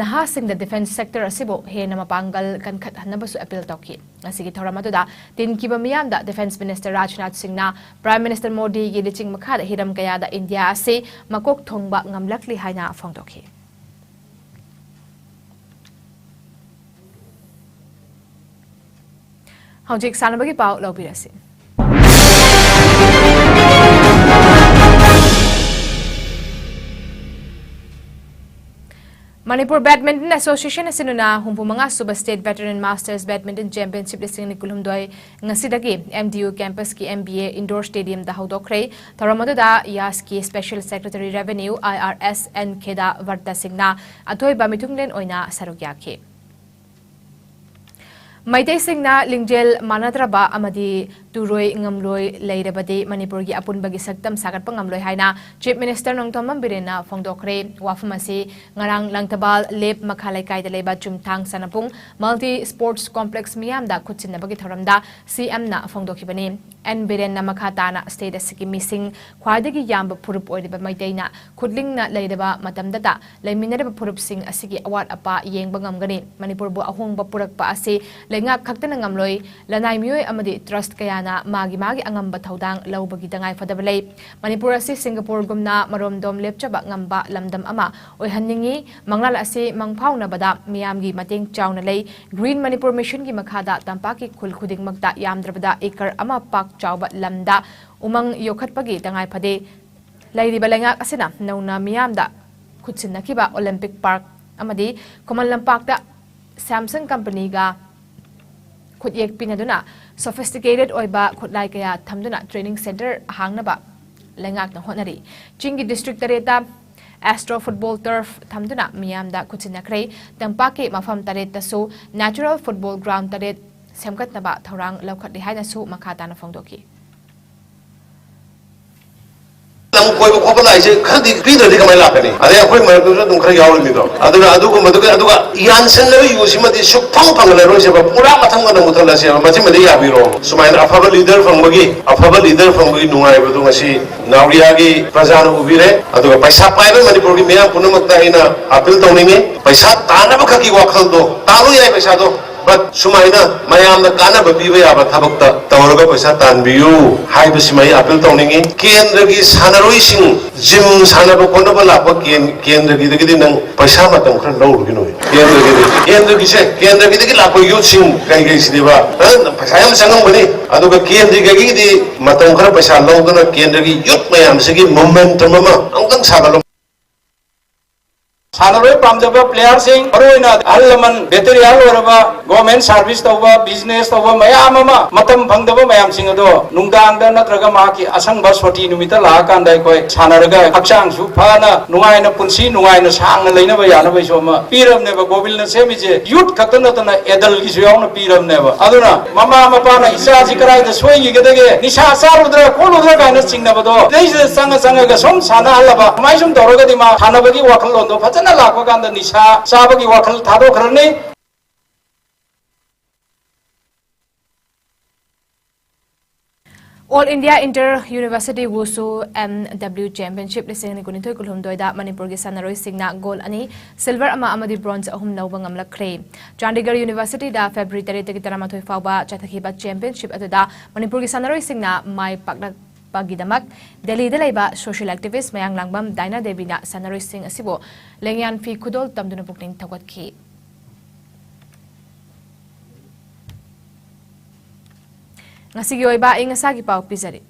ꯅꯍꯥꯁꯤꯡꯗ ꯗꯤꯐꯦꯟꯁ ꯁꯦꯛꯇꯔ ꯑꯁꯤꯕꯨ ꯍꯦꯟꯅ ꯃꯄꯥꯡꯒꯜ ꯀꯟꯈꯠꯍꯟꯅꯕꯁꯨ ꯑꯄꯤꯜ ꯇꯧꯈꯤ꯫ ꯉꯁꯤꯒꯤ ꯊꯧꯔꯝ ꯑꯗꯨꯗ ꯇꯤꯟꯈꯤꯕ ꯃꯤꯌꯥꯝꯗ ꯗꯤꯐꯦꯟꯁ ꯃꯤꯅꯤꯁꯇꯔ ꯔꯥꯖꯅꯥꯊ ꯁꯤꯡꯅ ꯄ꯭ꯔꯥꯏꯝ ꯃꯤꯅꯤꯁꯇꯔ ꯃꯣꯗꯤꯒꯤ ꯂꯨꯆꯤꯡ ꯃꯈꯥꯗ ꯍꯤꯔꯝ ꯀꯌꯥꯗ ꯏꯟꯗꯤꯌꯥ ꯑꯁꯤ ꯃꯀꯣꯛ ꯊꯣꯡꯕ ꯉꯝꯂꯛꯂꯤ ꯍꯥꯏꯅ ꯐꯣꯡꯗꯣꯛꯈꯤ꯫ ꯍꯧꯖꯤꯛ ꯁꯥꯟꯅꯕꯒꯤ ꯄꯥꯎ ꯂꯧꯕꯤꯔꯁꯤ꯫ ꯃꯅꯤꯄꯨꯔ ꯕꯦꯗꯃꯤꯟꯇꯟ ꯑꯦꯁꯣꯁꯤꯌꯦꯁꯟ ꯑꯁꯤꯅ ꯍꯨꯝꯐꯨ ꯃꯉꯥ ꯁꯨꯕ state veteran masters badminton championship ꯂꯤꯁꯤꯡ ꯑꯅꯤ ꯀꯨꯟꯍꯨꯝꯗꯣꯏ ꯉꯁꯤꯗꯒꯤ ꯑꯦꯝ ꯗꯤ ꯌꯨ ꯀꯦꯝꯄꯁꯀꯤ ꯑꯦꯝ ꯕꯤ ꯑꯦ ꯏꯟꯗꯣꯔ ꯁ꯭ꯇꯦꯗꯤꯌꯝꯗ ꯍꯧꯗꯣꯛꯈ꯭ꯔꯦ꯫ ꯊꯧꯔꯝ ꯑꯗꯨꯗ ꯌꯥꯁꯀꯤ special secretary revenue, I R S, N Kheda Vrata ꯁꯤꯡꯅ ꯑꯊꯣꯏꯕ ꯃꯤꯊꯨꯡꯂꯦꯟ ꯑꯣꯏꯅ ꯁꯔꯨꯛ ꯌꯥꯈꯤ꯫ ꯃꯩꯇꯩꯁꯤꯡꯅ ꯂꯤꯡꯖꯦꯜ ꯃꯥꯟꯅꯗ꯭ꯔꯕ ꯑꯃꯗꯤ ꯇꯨꯔꯣꯏ ꯉꯝꯂꯣꯏ ꯂꯩꯔꯕꯗꯤ ꯃꯅꯤꯄꯨꯔꯒꯤ ꯑꯄꯨꯟꯕꯒꯤ ꯁꯛꯇꯝ ꯁꯥꯒꯠꯄ ꯉꯝꯂꯣꯏ ꯍꯥꯏꯅ ꯆꯤꯐ ꯃꯤꯅꯤꯁꯇꯔ ꯅꯣꯡꯊꯣꯝꯕꯝ ꯕꯤꯔꯦꯟꯅ ꯐꯣꯡꯗꯣꯛꯈ꯭ꯔꯦ꯫ ꯋꯥꯐꯝ ꯑꯁꯤ ꯉꯔꯥꯡ ꯂꯪꯊꯕꯥꯜ ꯂꯦꯞ ꯃꯈꯥ ꯂꯩꯀꯥꯏꯗ ꯂꯩꯕ ꯆꯨꯝꯊꯥꯡ ꯁꯥꯟꯅꯄꯨꯡ ꯃꯜꯇꯤ ꯁ꯭ꯄꯣꯔꯠꯁ ꯀꯣꯝꯄ꯭ꯂꯦꯛꯁ ꯃꯤꯌꯥꯝꯗ ꯈꯨꯠꯁꯤꯟꯅꯕꯒꯤ ꯊꯧꯔꯝꯗ ꯁꯤ ꯑꯦꯝꯅ ꯐꯣꯡꯗꯣꯛꯈꯤꯕꯅꯤ꯫ ꯑꯦꯟ ꯕꯤꯔꯦꯟꯅ ꯃꯈꯥ ꯇꯥꯅ ꯁ꯭ꯇꯦꯠ ꯑꯁꯤꯒꯤ ꯃꯤꯁꯤꯡ ꯈ꯭ꯋꯥꯏꯗꯒꯤ ꯌꯥꯝꯕ ꯐꯨꯔꯨꯞ ꯑꯣꯏꯔꯤꯕ ꯃꯩꯇꯩꯅ ꯈꯨꯠꯂꯤꯡꯅ ꯂꯩꯔꯕ ꯃꯇꯝꯗꯇ ꯂꯩꯃꯤꯟꯅꯔꯤꯕ ꯐꯨꯔꯨꯞꯁꯤꯡ ꯑꯁꯤꯒꯤ ꯑꯋꯥꯠ ꯑꯄꯥ ꯌꯦꯡꯕ ꯉꯝꯒꯅꯤ꯫ ꯃꯅꯤꯄꯨꯔꯕꯨ ꯑꯍꯣꯡꯕ ꯄꯨꯔꯛꯄ ꯑꯁꯤ ꯂꯩꯉꯥꯛ ꯈꯛꯇꯅ ꯉꯝꯂꯣꯏ, ꯂꯅꯥꯏ ꯃꯤꯑꯣꯏ ꯑꯃꯗꯤ ꯇ꯭ꯔꯁꯠ ꯀꯌꯥ ꯅ ꯃꯥꯒꯤ ꯃꯥꯒꯤ ꯑꯉꯝꯕ ꯊꯧꯗꯥꯡ ꯂꯧꯕꯒꯤ ꯇꯉꯥꯏꯐꯗꯕ ꯂꯩ꯫ ꯃꯅꯤꯄꯨꯔ ꯑꯁꯤ ꯁꯤꯡꯒꯥꯄꯨꯔꯒꯨꯝꯅ ꯃꯔꯣꯝꯗꯣꯝ ꯂꯦꯞꯆꯕ ꯉꯝꯕ ꯂꯝꯗꯝ ꯑꯃ ꯑꯣꯏꯍꯟꯅꯤꯡꯏ꯫ ꯃꯪꯂꯥꯟ ꯑꯁꯤ ꯃꯪꯐꯥꯎꯅꯕꯗ ꯃꯤꯌꯥꯝꯒꯤ ꯃꯇꯦꯡ ꯆꯥꯎꯅ ꯂꯩ꯫ Green Manipur Mission ꯒꯤ ꯃꯈꯥꯗ ꯇꯝꯄꯥꯛꯀꯤ ꯈꯨꯜ ꯈꯨꯗꯤꯡꯃꯛꯇ ꯌꯥꯝꯗ꯭ꯔꯕꯗ ꯑꯦꯀꯔ ꯑꯃ ꯄꯥꯛ ꯆꯥꯎꯕ ꯂꯝꯗ ꯎꯃꯪ ꯌꯣꯛꯈꯠꯄꯒꯤ ꯇꯉꯥꯏ ꯐꯗꯦ꯫ ꯂꯩꯔꯤꯕ ꯂꯩꯉꯥꯛ ꯑꯁꯤꯅ ꯅꯧꯅ ꯃꯤꯌꯥꯝꯗ ꯈꯨꯠꯁꯤꯟꯅꯈꯤꯕ ꯑꯣꯂꯦꯝꯄꯤꯛ ꯄꯥꯔꯛ ꯑꯃꯗꯤ ꯈꯨꯃꯟ ꯂꯝꯄꯥꯛꯇ ꯁꯦꯝꯁꯪ ꯀꯝꯄꯅꯤꯒ ꯈꯨꯠꯌꯦꯛ ꯄꯤꯅꯗꯨꯅ sophisticated ꯑꯣꯏꯕ ꯈꯨꯠꯂꯥꯏ ꯀꯌꯥ ꯊꯝꯗꯨꯅ training centre ꯍꯥꯡꯅꯕ ꯂꯩꯉꯥꯛꯅ ꯍꯣꯠꯅꯔꯤ꯫ ꯆꯤꯡꯒꯤ district ꯇꯔꯦꯠꯇ ASTRO football turf ꯊꯝꯗꯨꯅ ꯃꯤꯌꯥꯝꯗ ꯈꯨꯠꯁꯤꯟꯅꯈ꯭ꯔꯦ꯫ ꯇꯝꯄꯥꯛꯀꯤ ꯃꯐꯝ ꯇꯔꯦꯠꯇꯁꯨ natural football ground ꯇꯔꯦꯠ ꯁꯦꯝꯒꯠꯅꯕ ꯊꯧꯔꯥꯡ ꯂꯧꯈꯠꯂꯤ ꯍꯥꯏꯅꯁꯨ ꯃꯈꯥ ꯇꯥꯅ ꯐꯣꯡꯗꯣꯛꯈꯤ꯫ ꯂꯝ ꯀꯣꯏꯕ ꯈꯣꯠꯄ ꯂꯥꯛꯏꯁꯦ ꯈꯔꯗꯤ ꯄꯤꯗ꯭ꯔꯗꯤ ꯀꯃꯥꯏꯅ ꯂꯥꯛꯀꯅꯤ? ꯑꯗꯩ ꯑꯩꯈꯣꯏ ꯃꯔꯛꯇꯁꯨ ꯑꯗꯨꯝ ꯈꯔ ꯌꯥꯎꯔꯤꯃꯤꯗꯣ꯫ ꯑꯗꯨꯅ ꯑꯗꯨꯒꯨꯝꯕꯗꯨꯒ, ꯑꯗꯨꯒ ꯌꯥꯟꯁꯤꯟꯅꯕ ꯌꯨꯁꯤꯃꯗꯤ ꯁꯨꯛꯐꯪ ꯐꯪꯍꯜꯂꯔꯣꯏꯁꯦꯕ, ꯄꯨꯔꯥ ꯃꯊꯪ ꯃꯊꯪ ꯃꯨꯊꯠꯂꯁꯦꯕ, ꯃꯁꯤꯃꯗꯤ ꯌꯥꯕꯤꯔꯣ꯫ ꯁꯨꯃꯥꯏꯅ ꯑꯐꯕ leader ꯐꯪꯕꯒꯤ, ꯑꯐꯕ leader ꯐꯪꯕꯒꯤ ꯅꯨꯡꯉꯥꯏꯕꯗꯨ ꯉꯁꯤ ꯅꯥꯎꯔꯤꯌꯥꯒꯤ ꯄ꯭ꯔꯖꯥꯅ ꯎꯕꯤꯔꯦ꯫ ꯑꯗꯨꯒ ꯄꯩꯁꯥ ꯄꯥꯏꯕ ꯃꯅꯤꯄꯨꯔꯒꯤ ꯃꯤꯌꯥꯝ ꯄꯨꯝꯅꯃꯛꯇ ꯑꯩꯅ appeal ꯇꯧꯅꯤꯡꯉꯤ, ꯄꯩꯁꯥ ꯇꯥꯟꯅꯕ ꯈꯛꯀꯤ ꯋꯥꯈꯜꯗꯣ, ꯇꯥꯜꯂꯨ ꯌꯥꯏ ꯄꯩꯁꯥꯗꯣ, but ꯁꯨꯃꯥꯏꯅ ꯃꯌꯥꯝꯗ ꯀꯥꯟꯅꯕ ꯄꯤꯕ ꯌꯥꯕ ꯊꯕꯛꯇ ꯇꯧꯔꯒ ꯄꯩꯁꯥ ꯇꯥꯟꯕꯤꯌꯨ ꯍꯥꯏꯕꯁꯤꯃ ꯑꯩ appeal ꯇꯧꯅꯤꯡꯉꯤ꯫ ꯀꯦꯟꯗ꯭ꯔꯒꯤ ꯁꯥꯟꯅꯔꯣꯏꯁꯤꯡ, ꯖꯤꯝ ꯁꯥꯟꯅꯕ ꯈꯣꯠꯅꯕ ꯂꯥꯛꯄ ꯀꯦꯟ-, ꯀꯦꯟꯗ꯭ꯔꯒꯤꯗꯒꯤꯗꯤ ꯅꯪ ꯄꯩꯁꯥ ꯃꯇꯝ ꯈꯔ ꯂꯧꯔꯨꯒꯤꯅꯣ꯫ ꯀꯦꯟꯗ꯭ꯔꯒꯤꯗꯤ, ꯀꯦꯟꯗ꯭ꯔꯒꯤꯁꯦ, ꯀꯦꯟꯗ꯭ꯔꯒꯤꯗꯒꯤ ꯂꯥꯛꯄ ꯌꯨꯠꯁꯤꯡ ꯀꯩꯀꯩꯁꯤꯗꯤꯕ, ꯐꯖꯅ ꯄꯩꯁꯥ ꯌꯥꯝ ꯆꯪꯉꯝꯒꯅꯤ꯫ ꯑꯗꯨꯒ ꯀꯦꯟꯗ꯭ꯔꯒꯤꯗꯤ ꯃꯇꯝ ꯈꯔ ꯄꯩꯁꯥ ꯂꯧꯗꯅ ꯀꯦꯟꯗ꯭ꯔꯒꯤ ꯌꯨꯠ ꯃꯌꯥꯝꯁꯤꯒꯤ momentum ꯑꯃ ꯑꯃꯨꯛꯇꯪ ꯁꯥꯒꯠꯂꯣ꯫ ꯁꯥꯟꯅꯔꯣꯏ ꯄꯥꯝꯖꯕ playerꯁꯤꯡ, ꯃꯔꯨꯑꯣꯏꯅ ꯑꯍꯜ ꯂꯃꯟ, ꯔꯤꯇꯥꯌꯔ ꯑꯣꯏꯔꯕ, government service ꯇꯧꯕ, business ꯇꯧꯕ ꯃꯌꯥꯝ ꯑꯃ, ꯃꯇꯝ ꯐꯪꯗꯕ ꯃꯌꯥꯝꯁꯤꯡ ꯑꯗꯣ ꯅꯨꯡꯗꯥꯡꯗ ꯅꯠꯇ꯭ꯔꯒ ꯃꯍꯥꯛꯀꯤ ꯑꯁꯪꯕ ꯁꯨꯇꯤ ꯅꯨꯃꯤꯠꯇ ꯂꯥꯛꯑꯀꯥꯟꯗ ꯑꯩꯈꯣꯏ ꯁꯥꯟꯅꯔꯒ ꯍꯛꯆꯥꯡꯁꯨ ꯐꯅ, ꯅꯨꯡꯉꯥꯏꯅ ꯄꯨꯟꯁꯤ ꯅꯨꯡꯉꯥꯏꯅ ꯁꯥꯡꯅ ꯂꯩꯅꯕ ꯌꯥꯅꯕꯒꯤꯁꯨ ꯑꯃ ꯄꯤꯔꯕꯅꯦꯕ꯫ ꯒꯣꯕꯤꯜꯅ ꯁꯦꯝꯃꯤꯁꯦ youth ꯈꯛꯇ ꯅꯠꯇꯅ adultꯀꯤꯁꯨ ꯌꯥꯎꯅ ꯄꯤꯔꯕꯅꯦꯕ꯫ ꯑꯗꯨꯅ ꯃꯃꯥ ꯃꯄꯥꯅ ꯏꯆꯥꯁꯤ ꯀꯗꯥꯏꯗ ꯁꯣꯏꯈꯤꯒꯗꯒꯦ, ꯅꯤꯁꯥ ꯆꯥꯔꯨꯗ꯭ꯔꯥ ꯈꯣꯠꯂꯨꯗ꯭ꯔꯥ ꯀꯥꯏꯅ ꯆꯤꯡꯅꯕꯗꯣ ꯁꯤꯗꯩꯁꯤꯗ ꯆꯪꯉ ꯆꯪꯉꯒ ꯁꯨꯝ ꯁꯥꯟꯅꯍꯜꯂꯕ, ꯁꯨꯃꯥꯏ ꯁꯨꯝ ꯇꯧꯔꯒꯗꯤ ꯃꯥ ꯁꯥꯟꯅꯕꯒꯤ ꯋꯥꯈꯜꯂꯣꯟꯗꯣ ꯐꯖꯅ ꯂꯥꯛꯄ ꯀꯥꯟꯗ ꯅꯤꯁꯥ ꯆꯥꯕꯒꯤ ꯋꯥꯈꯜ ꯊꯥꯗꯣꯛꯈ꯭ꯔꯅꯤ꯫ All India Inter University Wushu M W Championship ꯂꯤꯁꯤꯡ ꯑꯅꯤ ꯀꯨꯟꯅꯤꯊꯣꯏ ꯀꯨꯟꯍꯨꯝꯗꯣꯏꯗ ꯃꯅꯤꯄꯨꯔꯒꯤ ꯁꯥꯟꯅꯔꯣꯏꯁꯤꯡꯅ gold ꯑꯅꯤ, silver ꯑꯃ ꯑꯃꯗꯤ bronze ꯑꯍꯨꯝ ꯂꯧꯕ ꯉꯝꯂꯛꯈ꯭ꯔꯦ꯫ ꯆꯥꯟꯗꯤꯒꯔ Universityꯗ February ꯇꯔꯦꯠꯇꯒꯤ ꯇꯔꯥꯃꯥꯊꯣꯏ ꯐꯥꯎꯕ ꯆꯠꯊꯈꯤꯕ championship ꯑꯗꯨꯗ ꯃꯅꯤꯄꯨꯔꯒꯤ ꯁꯥꯟꯅꯔꯣꯏꯁꯤꯡꯅ ꯃꯥꯏ ꯄꯥꯛꯂꯛꯄꯒꯤꯗꯃꯛ ꯗꯦꯜꯂꯤꯗ ꯂꯩꯕ social activist ꯃꯌꯥꯡꯂꯥꯡꯕꯝ ꯗꯥꯏꯅꯥ ꯗꯦꯕꯤꯅ ꯁꯥꯟꯅꯔꯣꯏꯁꯤꯡ ꯑꯁꯤꯕꯨ ꯂꯦꯡꯌꯥꯟ ꯐꯤ ꯈꯨꯗꯣꯜ ꯇꯝꯗꯨꯅ ꯄꯨꯛꯅꯤꯡ ꯊꯧꯒꯠꯈꯤ꯫ ꯉꯁꯤꯒꯤ ꯑꯣꯏꯕ ꯑꯏꯪ ꯑꯁꯥꯒꯤ ꯄꯥꯎ ꯄꯤꯖꯔꯤ꯫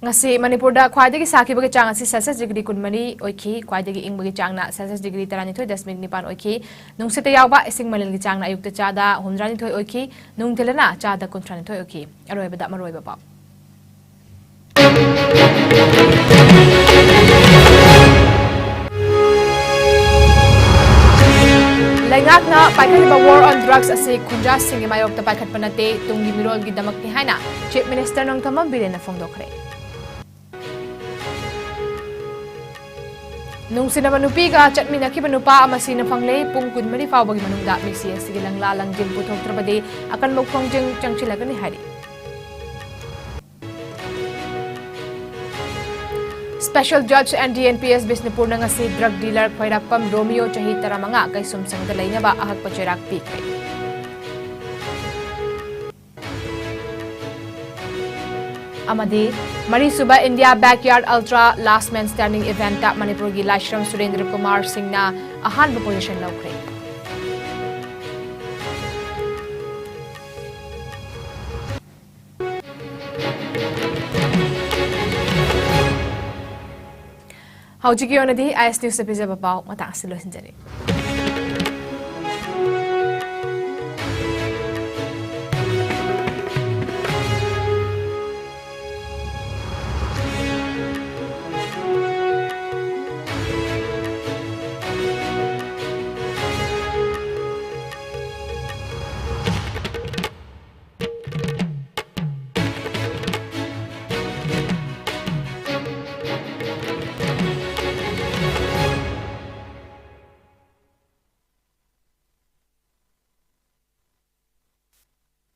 ꯉꯁꯤ ꯃꯅꯤꯄꯨꯔꯗ ꯈ꯭ꯋꯥꯏꯗꯒꯤ ꯁꯥꯈꯤꯕꯒꯤ ꯆꯥꯡ ꯑꯁꯤ Celsius degree ꯀꯨꯟꯃꯔꯤ ꯑꯣꯏꯈꯤ꯫ ꯈ꯭ꯋꯥꯏꯗꯒꯤ ꯏꯪꯕꯒꯤ ꯆꯥꯡꯅ Celsius degree ꯇꯔꯥꯅꯤꯊꯣꯏ ꯗꯁꯃꯤꯛ ꯅꯤꯄꯥꯟ ꯑꯣꯏꯈꯤ꯫ ꯅꯨꯡꯁꯤꯠꯇ ꯌꯥꯎꯕ ꯏꯁꯤꯡ ꯃꯅꯤꯜꯒꯤ ꯆꯥꯡꯅ ꯑꯌꯨꯛꯇ ꯆꯥꯗ ꯍꯨꯝꯗ꯭ꯔꯥꯅꯤꯊꯣꯏ ꯑꯣꯏꯈꯤ꯫ ꯅꯨꯡꯊꯤꯜꯗꯅ ꯆꯥꯗ ꯀꯨꯟꯊ꯭ꯔꯥꯅꯤꯊꯣꯏ ꯑꯣꯏꯈꯤ꯫ ꯑꯔꯣꯏꯕꯗ ꯃꯔꯨꯑꯣꯏꯕ ꯄꯥꯎ꯫ ꯂꯩꯉꯥꯛꯅ ꯄꯥꯏꯈꯠꯂꯤꯕ war on drugs ꯑꯁꯤ ꯈꯨꯟꯖꯥꯁꯤꯡꯒꯤ ꯃꯥꯌꯣꯛꯇ ꯄꯥꯏꯈꯠꯄ ꯅꯠꯇꯦ, ꯇꯨꯡꯒꯤ ꯃꯤꯔꯣꯜꯒꯤꯗꯃꯛꯅꯤ ꯍꯥꯏꯅ Chief Minister ꯅꯣꯡꯊꯣꯝꯕꯝ ꯕꯤꯔꯦꯟꯅ ꯐꯣꯡꯗꯣꯛꯈ꯭ꯔꯦ꯫ ꯅꯨꯡꯁꯤꯅꯕ ꯅꯨꯄꯤꯒ ꯆꯠꯃꯤꯟꯅꯈꯤꯕ ꯅꯨꯄꯥ ꯑꯃ ꯁꯤꯅ ꯐꯪꯂꯦ꯫ ꯄꯨꯡ ꯀꯨꯟꯃꯔꯤ ꯐꯥꯎꯕꯒꯤ ꯃꯅꯨꯡꯗ ꯃꯤꯁꯤ ꯑꯁꯤꯒꯤ ꯂꯪꯂꯥ ꯂꯪꯖꯤꯡ ꯄꯨꯊꯣꯛꯇ꯭ꯔꯕꯗꯤ ꯑꯀꯟꯕ ꯈꯣꯡꯖꯪ ꯆꯪꯁꯤꯜꯂꯒꯅꯤ ꯍꯥꯏꯔꯤ꯫ Special Judge and D N P S ꯕꯤꯁꯅꯨꯄꯨꯔꯅ ꯉꯁꯤ drug dealer ꯈ꯭ꯋꯥꯏꯔꯥꯛꯄꯝ ꯔꯣꯃꯤꯌꯣ, ꯆꯍꯤ ꯇꯔꯥꯃꯉꯥ, ꯀꯩꯁꯨꯝꯁꯪꯗ ꯂꯩꯅꯕ ꯑꯍꯛꯄ ꯆꯩꯔꯥꯛ ꯄꯤꯈ꯭ꯔꯦ꯫ ꯑꯃꯗꯤ ꯃꯔꯤꯁꯨꯕ India Backyard Ultra Last Man Standing eventꯇ ꯃꯅꯤꯄꯨꯔꯒꯤ ꯂꯥꯏꯁ꯭ꯔꯝ ꯁꯨꯔꯦꯟꯗ꯭ꯔ ꯀꯨꯃꯥꯔ ꯁꯤꯡꯅ ꯑꯍꯥꯟꯕ position ꯂꯧꯈ꯭ꯔꯦ꯫ ꯍꯧꯖꯤꯛꯀꯤ ꯑꯣꯏꯅꯗꯤ I S Newsꯇ ꯄꯤꯖꯕ ꯄꯥꯎ ꯃꯇꯥꯡ ꯑꯁꯤ ꯂꯣꯏꯁꯤꯟꯖꯔꯦ꯫